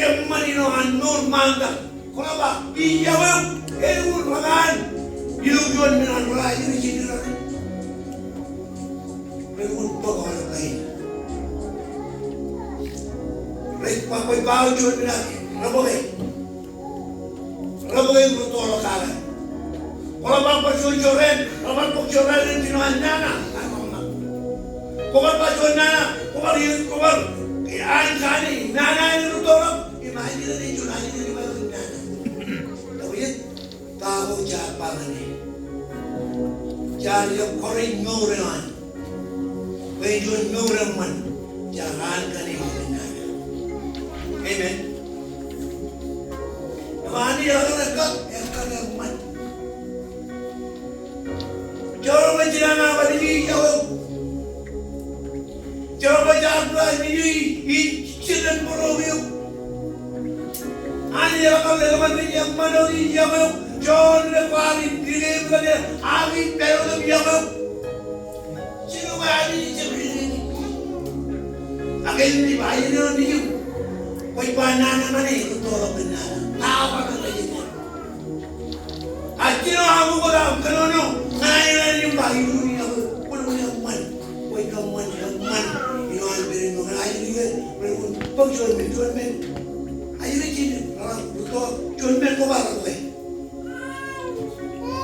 eṃṃan ilo an mour ṃaantak. Kwōḷak ba, ij yokwe, elukkuun ḷōṃan. Ilo juon men an ḷōṃan, ilo jikin ḷōṃan. Kwōlukkuun bōk aolep kain. Kwōj ba, kwōj ba juon men eo, rebōke. Rebōke rūttoḷọk kake. Kwō ḷak bar bōk juon jorrāān, bar bōk jorrāān in jino an nana. Kwō bar ba juon nana, kwō bar, kwō bar, an kani, nana in rūttoḷọk, im ajri ṇe juon ajri ṇe ba nana. Eo ej Ba ko jaar ba ñan e. Jaar jab kọrā mour eo an. Bwe en juon mour eṃṃan. Jaar an kōn e. Amen. Eo an ekar, ekar, ekar eṃṃan. Joḷọk bwe jilana bar ijin iọkwe eok. Joḷọk bwe jaar ba ijin, ijin, ijin bōro eok. Anij ekar lelōñ ñan ri eṃṃan eo ri iọkwe eok. Juon ri kwaar in dike eok ñan e, ak ij pād ilo iọkwe eok. Jino bwe Anij ej jab ri eok. Ak ej ba ijin eo nejū. Kwōj ba nana ñan e, rūttoḷọk ñan nana. Ta ba ñan e. Ak jino aṃ ukōt aṃ kōnono ñan aer im ba ilo iọkwe eok, kwōn eṃṃan, kwōn eṃṃan, eṃṃan. Ilo an pād ilo ñan ajri eo, bōk juon men, juon men. Ajri eo ej jino, ḷọk, rūttoḷọk, juon men kwō ba ḷọk ke.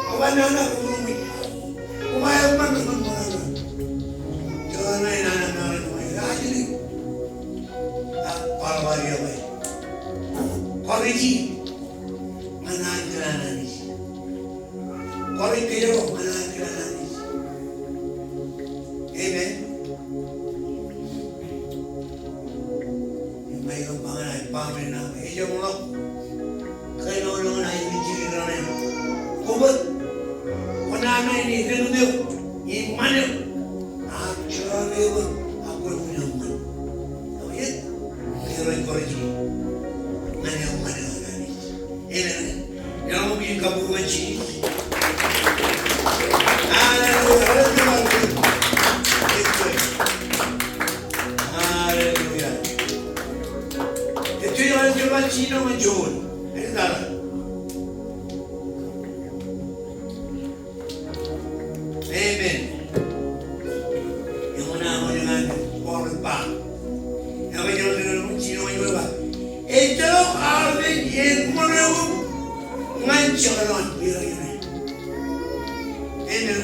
Kwō ba nana, kwōn eṃṃan. Kwō ba eṃṃan, kwōn eṃṃan. Juon men nana, nana, nana, ajri. Ak bar bar iọkwe. Kọrā ijin. Ñan an kōṇaan Anij. Kọrā ijin ñan an kōṇaan Anij. Amen. Im ij ba ñan e, ba ñan e, ejjeḷọk kōnono ñan ajri eo ej jino an e. Kwō bōk, kwō nana in, in eṃṃan eok. Ak jọrā eok, ak kwōn eṃṃan. Eo ej, ej rej kọrā ijin ñan eṃṃan eo an Anij. Amen. Ilo ṃōk in kabbokbok ñan Jisōs. Hallelujah. Hallelujah. Hallelujah. Ej juon, ej juon, ej juon. Amen. Eñin eo an Paul ej ba. Eñin eo an Paul ej ba, ejjeḷọk armej en ṃōṇōṇō ñan jekdọọn. Amen.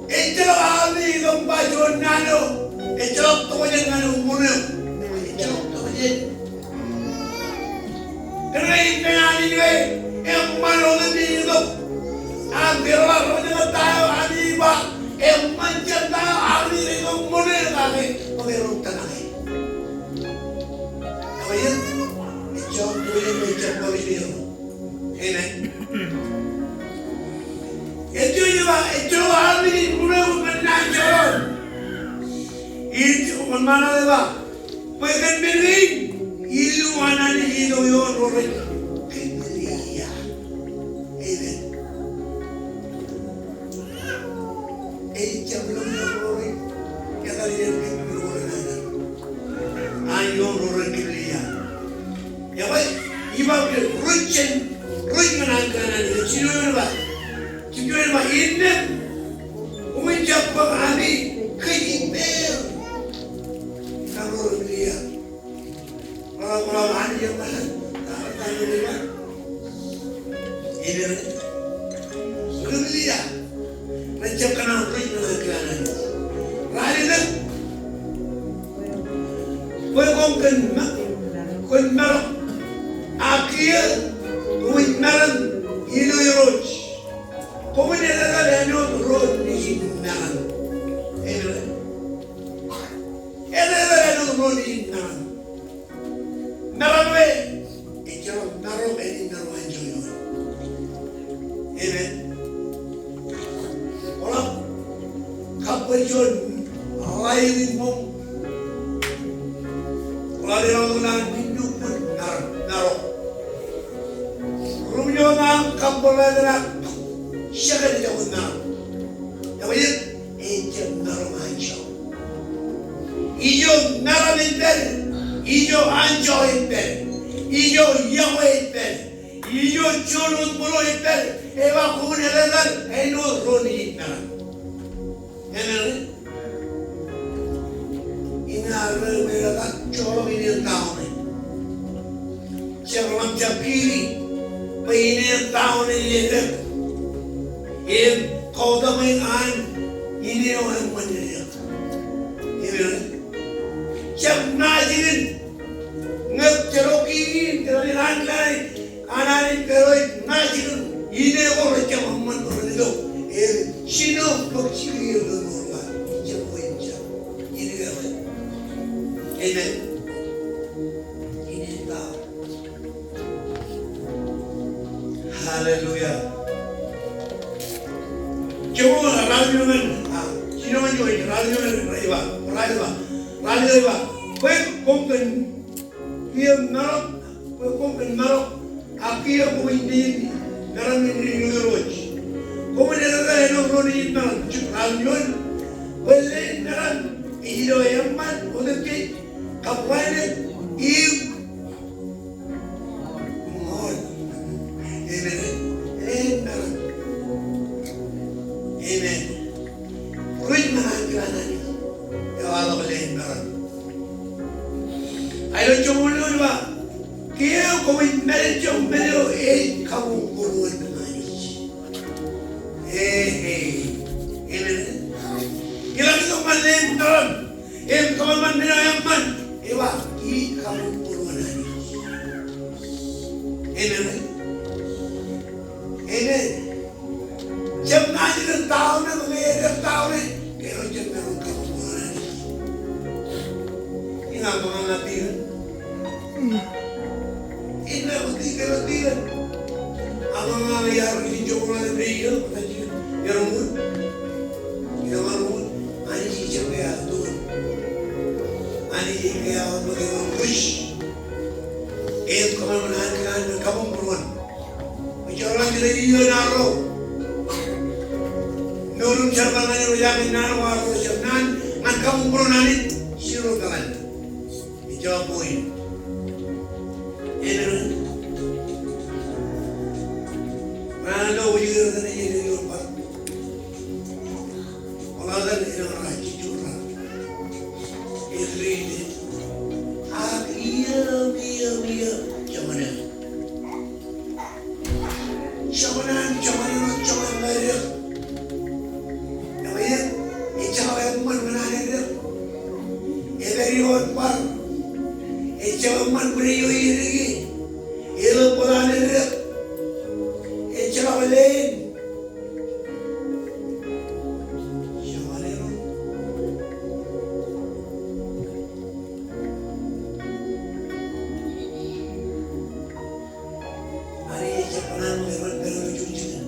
Ejjeḷọk armej itok im ba juon naan eo. Ejjeḷọk tokjān ñan ṃōṇōṇō. Ejjeḷọk tokjān. Kōnke ippān Anij ke eṃṃan otemjej itok. Ak ke rej ba ro jab ta eo Anij ba eṃṃan jab ta eo armej rej itok ṃōṇōṇō kake bwe ke ro tōmak e. Eo ej, ejjeḷọk tokjān, ejjeḷọk tokjān. Amen. Ejjeḷọk, ejjeḷọk armej en ṃōṇōṇō ñan naan jekdọọn. Ij, ṃōṇōṇō ej ba. Bwe kōn men kein, illu an Anij ej itok ioon ro rej kōmeḷeḷe. Amen. Ej jab lọmọọr ro rej, etal ilo kōmeḷeḷe. An ioon ro rej kōmeḷeḷe. Eo ej, ij ba bwe ro jen, ro jen ñan an kōṇaan Anij, jino ej ba. Jino ej ba, innām, koṃwin jab bōk ami kōj ippāer. Ñan ro rej kōmeḷeḷe. Ṃool, ṃool, Anij ej ba, ta, ta, ta, ta, Amen. Hallelujah. Rej jab kōṇaan ro rej kōmeḷeḷe. Raar letok bwe koṃ kōn ma-, kōn maroñ. Ak kiiō koṃwin maroñ ilo Irooj. Koṃwin etetal āinwōt ro nejin maroñ. Amen. Etetal āinwōt ro nejin maroñ. Maroñ eo, ejjeḷọk maroñ eo, ej maroñ anjọ eo. Amen. Kwō ḷak kabbōj juon ḷaik in ṃōṃ. Kwō ḷak leḷọk naan in ṃōṃ maroñ, maroñ. Ruo eo ṇe aṃ kabbōj ḷaik in ak jekdọọn eo maroñ. Eo ej, ejjab maroñ anjọ. Ijo maroñ ej pād, ijo anjọ ej pād, ijo iọkwe ej pād, ijo juon wōt ṃōṇōṇō ej pād, ej ba koṃwin etetal āinwōt ro nejin maroñ. Amen. Inaaj ḷe bwe etetal joḷọk ineen ta eo ṇe. Jab ḷōmṇak, jab kiili bwe ineen ta eo ṇe ej eddek im kautiej an ineen eo eṃṃan eddek. Amen. Jab ṇa jikin ñe ejjeḷọk kiili in, ejjeḷọk an kilen an Anij, pād ṇa jikin ineen ko rej jab eṃṃan bwe ren itok. Im jino bōk jikin eo ren itok. Jab bwe in jab. Ineen ko. Amen. Ineen ta. Hallelujah. Joñoul ralitōk ñan, ah, jinoin joñoul ralitōk ñan rej ba, rej ba, ralitōk rej ba. Bwe koṃ kōn kiiō maroñ, bwe koṃ kōn maroñ, ak kiiō koṃij nein meram in ilo Irooj. Koṃwin etetal āinwōt ro nein meram, jet ralitōk ñan, bwe leen meram ej ido eṃṃan, otemjej, kab wānōk, im Amen. Leen meram. Amen. Ri-ṃōṇōṇō an kilen Anij. Ewaḷọk leen meram. Ilo joñoul eo ej ba, kiiō koṃij mālejjoñ men eo ej kabuñbūruon Anij. Ee, ee. Amen. Ilañ itok ñan leen meram. Im kōṃanṃan men eo eṃṃan, ej ba, ij kabuñbūruon Anij. Amen. Amen. Jab ṇa jikin ta eo ṇe, bwe ñe eddek ta eo ṇe, ke ro jab maroñ kabuñbūruon Anij. Inaaj ba ñan tikōn. Inaaj ba ñan tikōn, tikōn. Aṃ ba ñan iar ri-joñoul ṇe, rej iiō, rej iiō. Iar ṃool. Iar ṃool. Anij ej jab kea tok. Anij ej kea tok, ṃōk eo rej. Im kōṃanṃan an kilen an kabuñbūruon. Ejjeḷọk rej iiō naan ro. Mour im jerbal ñan Irooj, ak naan ro, ak ro jab naan ñan kabuñbūruon Anij, zero talent. Ejjeḷọk point. Amen. Ṃae ilo wōj eo rej iiō bar. Ṃokta eo rej iiō bar. Ej riiti. Ak iiō, iiō, iiō. Joñan eo. Joñan, joñan eo, joñan eo. Eo ej, ejjeḷọk eṃṃan men an eddek. Epād ioon bar. Ejjeḷọk eṃṃan bwe eo ej eddek. Eḷap bōtab an eddek. Ejjeḷọk leen. Joñan eo. Anij ej jab kōṇaan bwe ren, bwe ren juon jikin.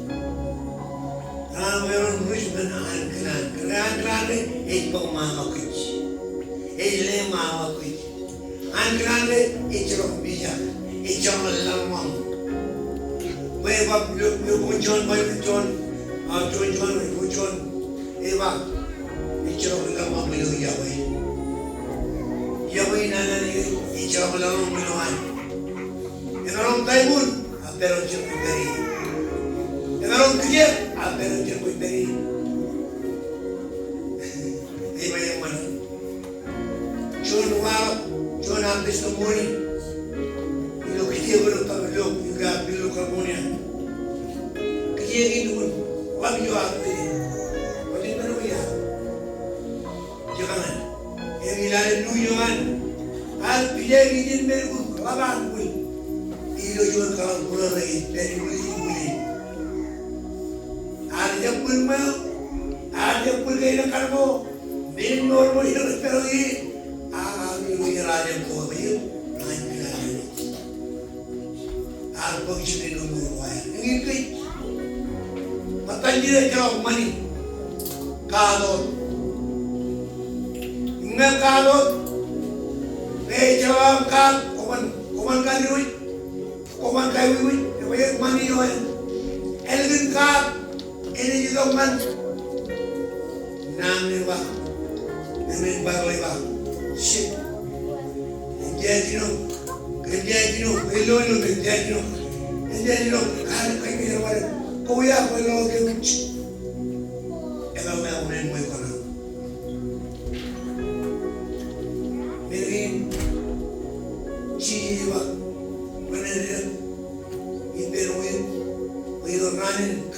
Kōṇaan bwe ren ruj men an kōṇaan. Kōṇaan, kōṇaan ṇe ej bōk ṃaṃa kōj. Ej lemaṃa kōj. An kōṇaan ṇe ejjeḷọk mijak. Ejjeḷọk laḷ ṃaṃ. Bwe ej ba, ilo, ilo bok in Jon, Baibōḷ Jon, ah, Jon, Jon, Jon, ej ba, ejjeḷọk laḷ ṃaṃ ilo yokwe. Yokwe in an Anij, ejjeḷọk laḷ ṃaṃ ilo an. Emaroñ taiboon, ak pād wōt jen kwōj pād ie. Emaroñ kijeek, ak pād wōt jen kwōj pād ie. Ej ba eṃṃan. Juon waḷọk, juon harvest eo ṃool. Ilo kijeek eo, ilo, ilo, ilo California. Kijeek in lukkuun ḷap ioon aō pād ie. Wōt in men eo ia. Jekōṇaan. Im ilale nu eo an. Ak kijeek in men eo ḷap an bwil. Ilo juon kaḷap bwilōñ ej pād ilo bwil in. Ak ejjab bwil ṃweo. Ak ejjab bwil ke ilo kaṇ ko. Men in mour ṃōn ilo rej pād ie. Ak ilo rej pād ie. Ak bōk jikin ilo mour ko aer. Eñin kōj. Ṃōttan jidik ejjeḷọk ṃani. Kaat wōt. Ñe kaat wōt. Ñe ejjeḷọk aṃ kaat, kwōban, kwōban kaiwiwi. Kwōban kaiwiwi. Ej ba ṃani eo en. Ālikin kaat. Enaaj itok ñan naan eo ba, naan eo ba, eo ba, shit. Ejja jino, ejja jino, ilo, ilo, ejja jino, ejja jino, kar, kar, kar, kar, ko ia, ko ilo, ke, ej ba, ba, unin, mo, ko na. Men in,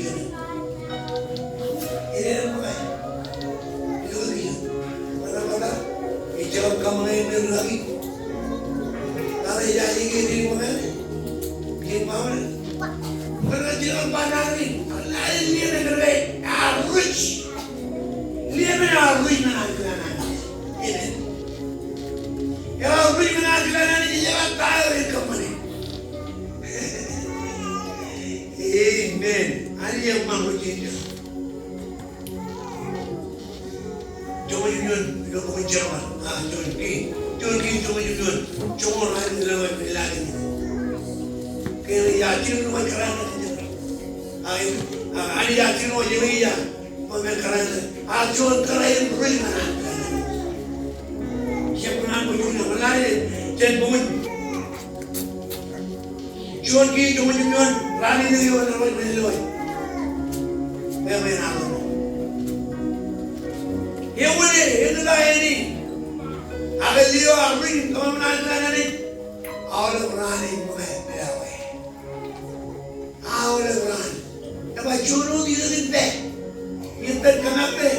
iien. Ej ṃōñā. Ilo kiiō. Ṃōñā, ṃōñā. Ejjab kōṃṃane men rikaki. Tata ej aje ke ej ṃōñā. Ej ṃōñā. Ṃōñā jilōñ ba naan in. Naan in lien eo kōn ke ear ruj. Lien eo ear ruj ñan an kilan Anij. Amen. Ear ruj ñan an kilan Anij, ejjab ta eo ej kōṃṃane. Amen. Anij eṃṃan ro jeje. Joñoul juon, ilo bok in Jerṃain, a, Juon Kiiñ, Juon Kiiñ joñoul juon, joñoul ralitōk ḷọk ḷalem in. Ke ear jilkinwōj kōrā in, a, a, Anij ear jilkinwōj ewi ia, bwe men kōrā in, a, juon kōrā in ruj ñan an. Jab kōṇaan bwe juon eo ḷalem, jān bok in Juon Kiiñ joñoul juon, ralitōk eoon ḷọk ḷalem in. Bwe men eo. Ewi, ewi ṇa āne. Ak lio ear ruj ñan an kilan Anij. Aolep raan ej ṃōñā pilawā. Aolep raan. Ej ba juon wōt ilo ippān. Ippān kōṃṃane.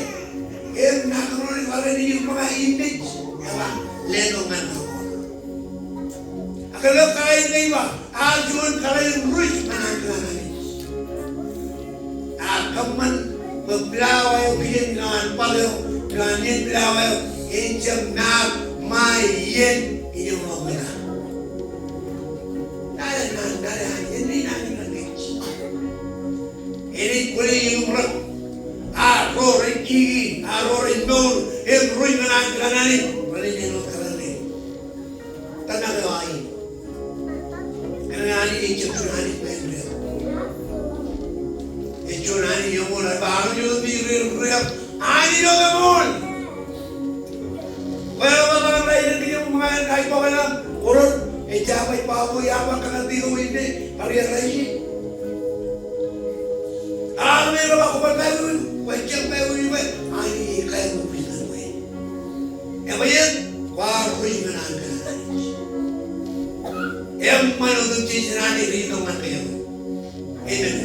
Im nañinmej rej ṃōñā im ej. Ej ba letok ñan an. Ak ilo kōrā in ej ba, ear juon kōrā in ruj ñan an kilan Anij. Ear kōṃṃan bwe pilawā eo kijen ilowaan bar eo, ilowaan iien pilawā eo, en jab maat ṃae iien ej ṃōñā. Naan, naan, naan, naan, naan, naan, naan, naan. Enaaj kwōle iuṃ rak. A ro rej kiki, a ro rej mour, im ruj ñan an kilan Anij, rej āinwōt kōrā in. Tōmak eo aō. Kōn Anij ejjab juon Anij bwe en riab. Ej juon Anij eṃool, ej ba armej otemjej rej riab. Anij otemjej eṃool. Bwe rej ba ḷọk ḷọk ilo kiiō ṃōñā in, ej ba ḷọk, kōrā, ejjab ej ba bwe iar ba kōṇaan bwe ko inne, bar iar raiji. Armej rej ba kwō bar ba bwe, kwō ejjab ba bwe, Anij ej kaiur bwe Ej ba ear ruj ñan an kilan Anij. Eṃṃan otemjej jān Anij rej itok ñan kōj. Amen.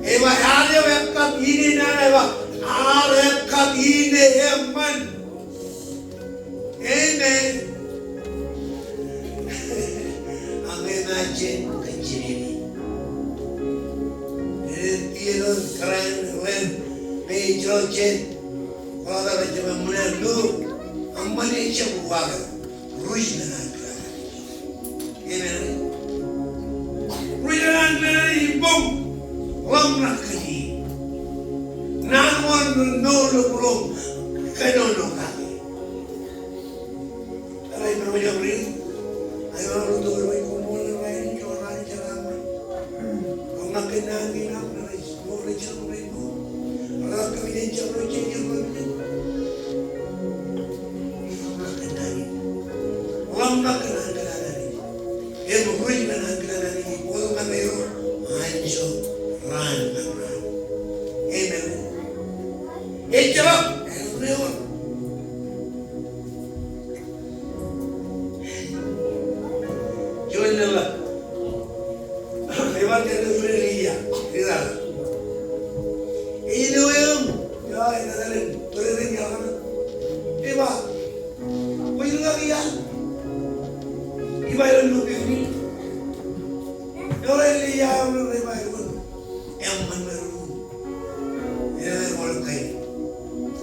Ej ba ear eo ekkat ine naan, ej ba ear ekkat ine eṃṃan. Amen. Amen. Amen. Ej ba jen kajjien eo. Ej ba ilo kōrā in ren ej ilo jen. Kwōj bar jab ṃōṇōṇō, eṃṃan ejjab uwaak eo, ruj ñan an kilan Anij. Amen. Ruj ñan an kilan Anij im boñ ḷōmṇak kōn e. Naan ko an mour ilo būruōṃ, kōnono kake. Eḷap ilo ṃōjṇọ ri, Ṃōk kōn ankilaan Anij. Im ruj ñan ankilaan Anij. Bōktok ñan ro anjọ raan ñan raan. Amen. Ejjeḷọk, ejjeḷọk. Juon leḷọk. Ej ba ke juon leḷọk. Ej ba, kwōj lukaki iaan. Iba ilowaan ilo pipni. Ewōr eo ej lewōj iaan, rej ba eṃṃan, eṃṃan ṃōk. Ej lewōj kain.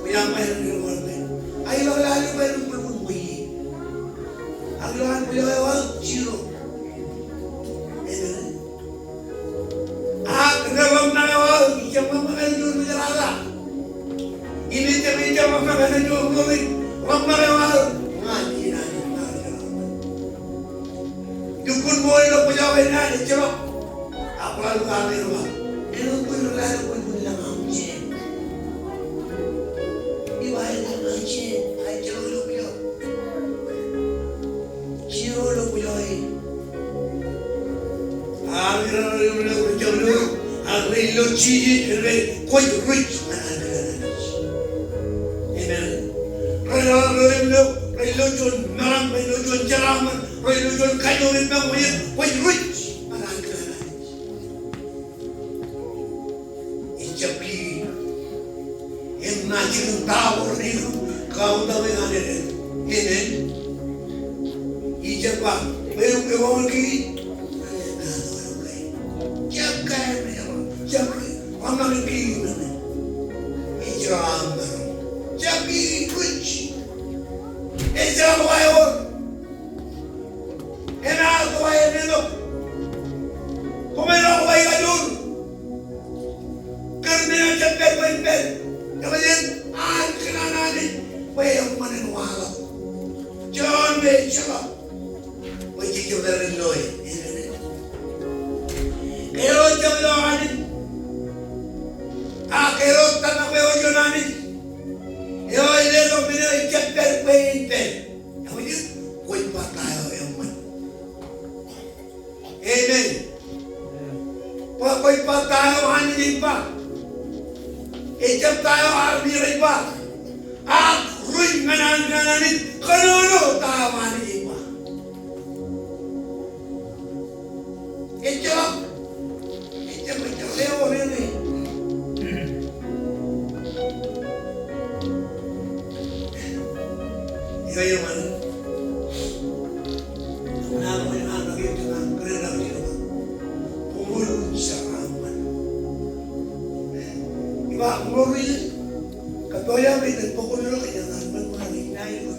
Kwōj aṃ ba ej lewōj kain. Ak ilo lale ba ej lewōj kain. Ak ilo an kwōj aṃ ba zero. Amen. Ak rej ḷōmṇak eo aō, ijjab ḷōmṇak eo juon ri jerata. Im ijjab, ijjab ḷōmṇak eo juon ri, ḷōmṇak eo aō ñan ijin Anij. Lukkuun ṃool ilo bajjek eo an, ejjeḷọk. Ak ḷak lukkuun ilo, āinwōt kwōj lale, kwōj lale aṃ jān. Iba ej aṃ jān, ejjeḷọk ilo bajjek. Zero ilo bajjek eo. Ak ilo, ilo, ilo, ak ilo Jisōs, ilo, kwōj ruj ñan ankilaan Anij. Amen. Rej, rej, rej lo juon meram, rej lo juon jeraaṃṃan, rej lo juon kajoor im peṃ, kwōj ruj ñan ankilaan Anij. Ejjab kiiō. Im ṇa jikin ta ko rej kōṇaan eo. Amen. Ijjab ba, bwe, bwe wāween kiiō. Jab kiiō, jab kiiō. Ijjab kiiō, ruj. Ejjab kiiō. Enaaj tok aer men eo. Koṃ ej ḷọk bwe ikajoor. Kōn men eo ejjab pād bwe in pād. Eḷap an ankilaan Anij bwe eṃṃan en waḷọk. Juon bwe ejjeḷọk. Bwe jejjab ḷōe. Kōjro jab lo Anij. Ak kōjro tōmak bwe eo juon Anij. Eo ej letok men eo ejjab pād bwe in pād. Eo ej, kwōj ba ta eo eṃṃan. Amen. Bwe kwōj ba ta eo Anij ej ba. Ejjab ta eo armej rej ba. Ak ruj ñan ankilaan Anij, kōnono ta eo Anij ej ba. Ejjeḷọk. Ejjeḷọk, ejjeḷọk. Eo, eo, eo. Eo, eo, eo. Iba, ṃool ruj. Kab eo eo ej bōk ilo kōj ñan ṃōk ṃōk ṇa ilo.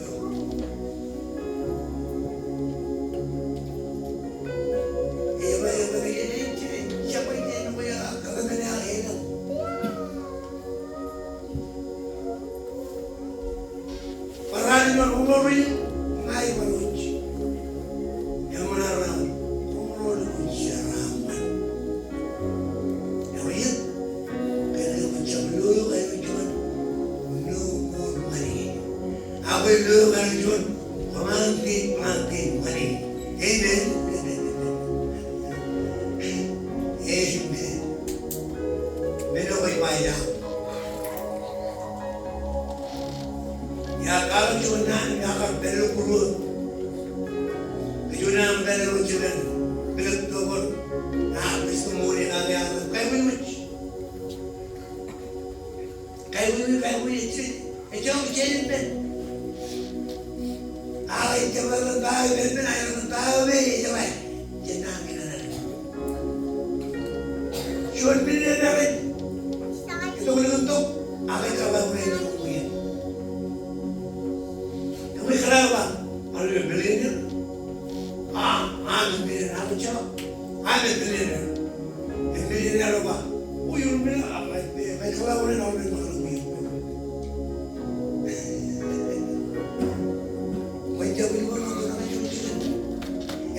Barāinwōt ṃool ruj, ña ij bar ruj. Eṃṃan aō, ṃool ruj jeraaṃṃan. Eo ej, kōn eo ejjab lo eo ej juon, lo ṃool ṃani. Ak lo eo ej juon, ṃantin, ṃantin ṃani. Amen. Amen. Men eo ej ba ia. Iar kwaḷọk juon naan, iar kar pād ilo būruō. Kōj juon naan pād ilo jikin, pād ilo tōpar. Ak testimony ṇa ke iar kaiwōjwōj. Kaiwōjwōj, kaiwōjwōj, ejjeḷọk, ejjeḷọk jān ippān. Ak ejjeḷọk ta eo ippān, ejjeḷọk ta eo ippān, ejjeḷọk. Jān naan kein an. Juon millionaire ej itok ilo tok, ak ejjeḷọk ḷọk ilo tok. Ewi kōrā ba, are you a millionaire? Ah, I'm a millionaire. Ak ejjeḷọk, I'm a millionaire. Ej millionaire eo ba, oh, you're a millionaire. Ah, ij, ij, ij, ij,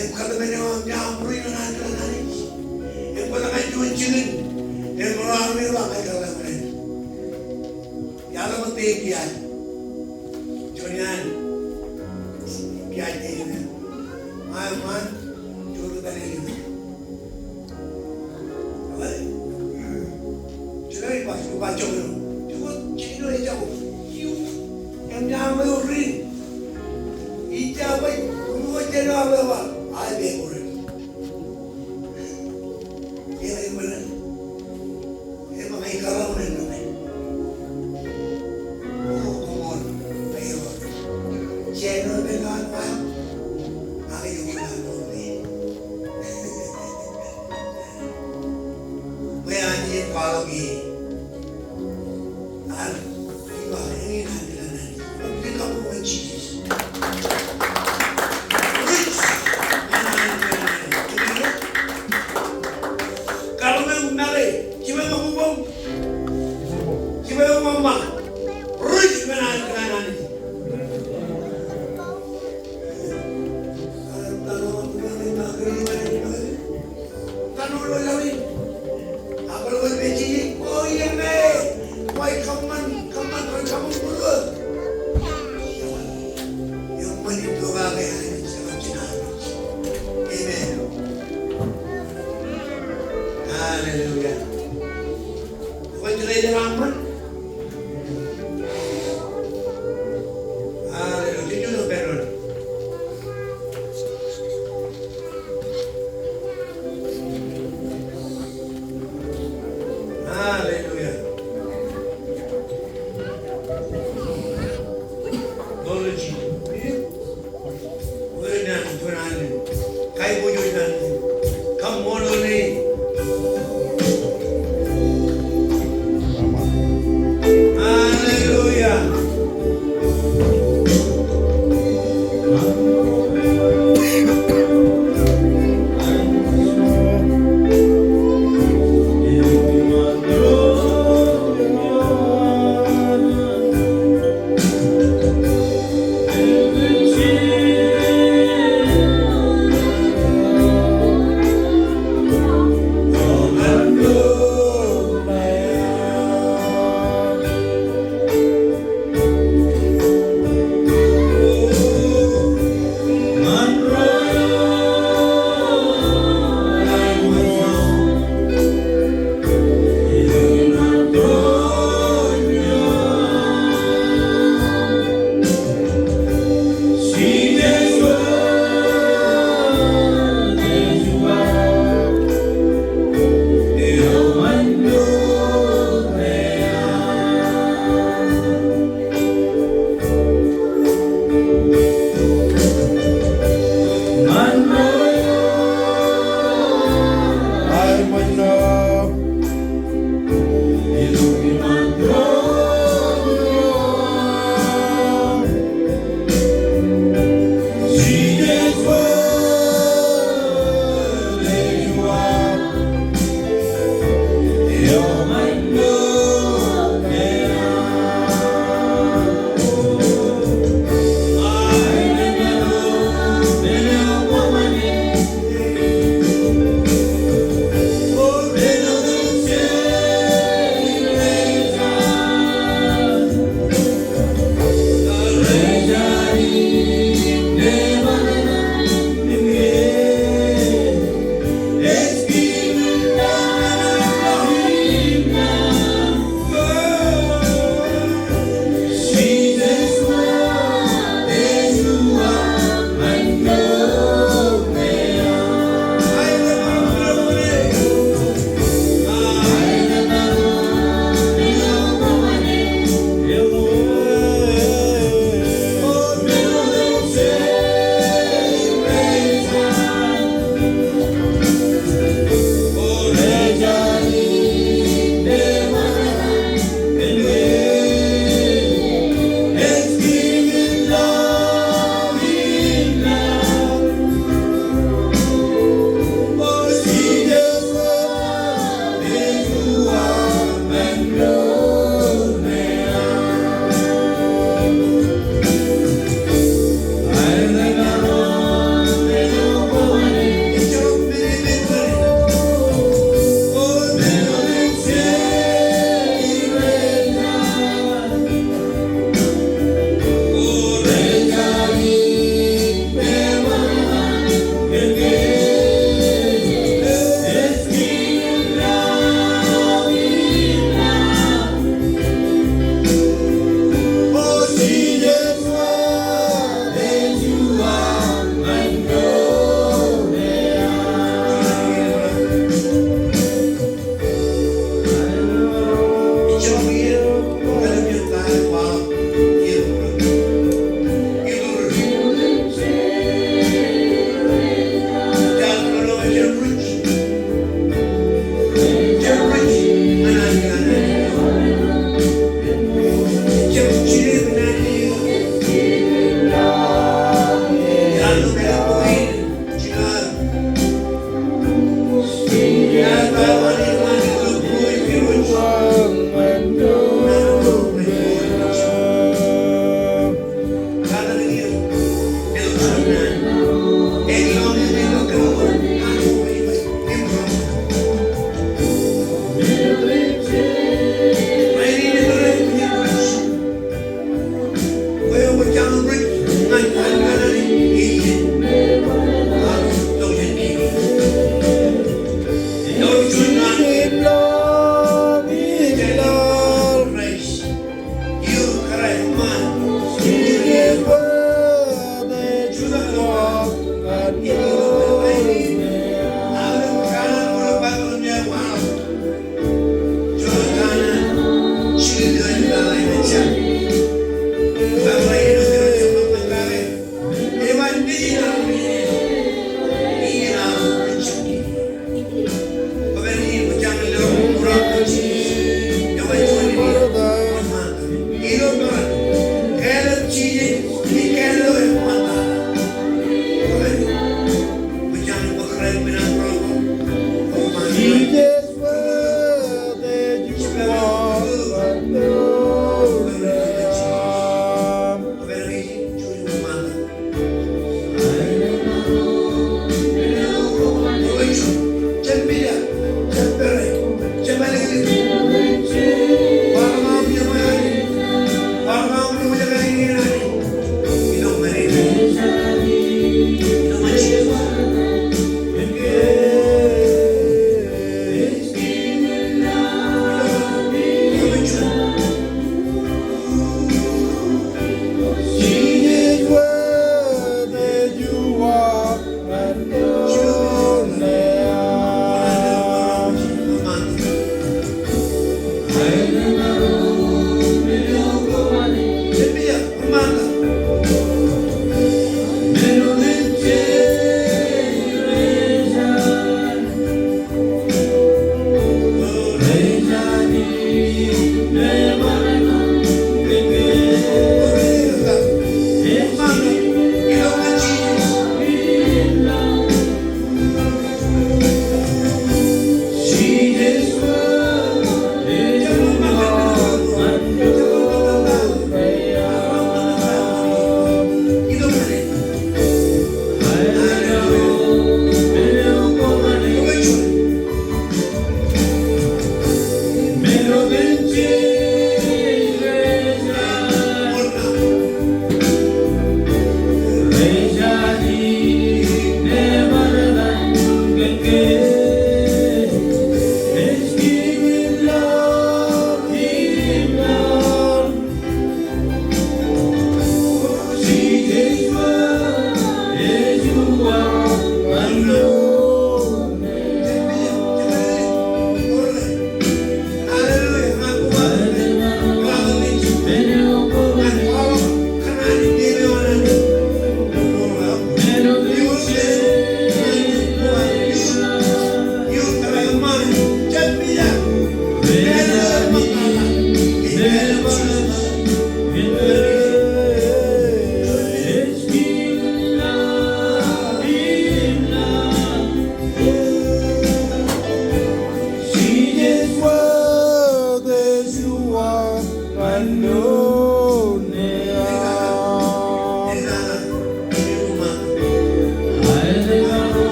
Im kōtmān eo aṃ, aṃ ruj ñan ankilaan Anij. Im kōtmān juon jikin. Im ro armej ro rej kōtmān. Iar ḷōmṇak ke ipiaj. Juon iaan. Ipiaj ke ipiaj. Eḷap aō bwe kwōj. Eḷap aō bwe kwōj. Eḷap aō bwe kwōj.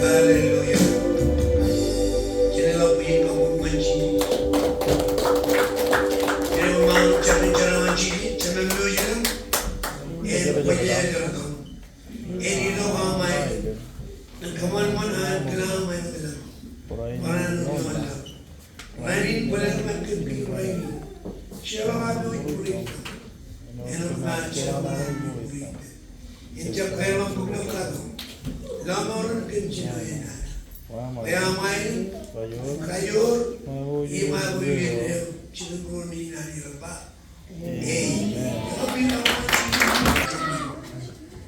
Hallelujah. Jen lọk bwe in kọkkure ṃōn Jisōs. Jen ṃaan, jen ṃaan, jen ṃaan Jisōs, jen ṃaan Jisōs. En bōjrak eo aṃ. En itok aṃ aelōñ. Kōṃṃan ṃōn an kilañ aṃ, an kilañ. Barāinwōt ioon laḷ. Rainin bōlen ṃōk kōn kōj rainin. Jeorḷọk aō pojak bōlen. Āinwōt naaj jeorḷọk aō pojak bōlen. Ij jab kōḷmānḷọkjeṇ kōn kato. Lọmọọren kōn jino enaaj. Bwe aṃ aelōñ, kajoor, im aikuj eo, jitōnbōro Nejiṃ an Irooj ba. Amen.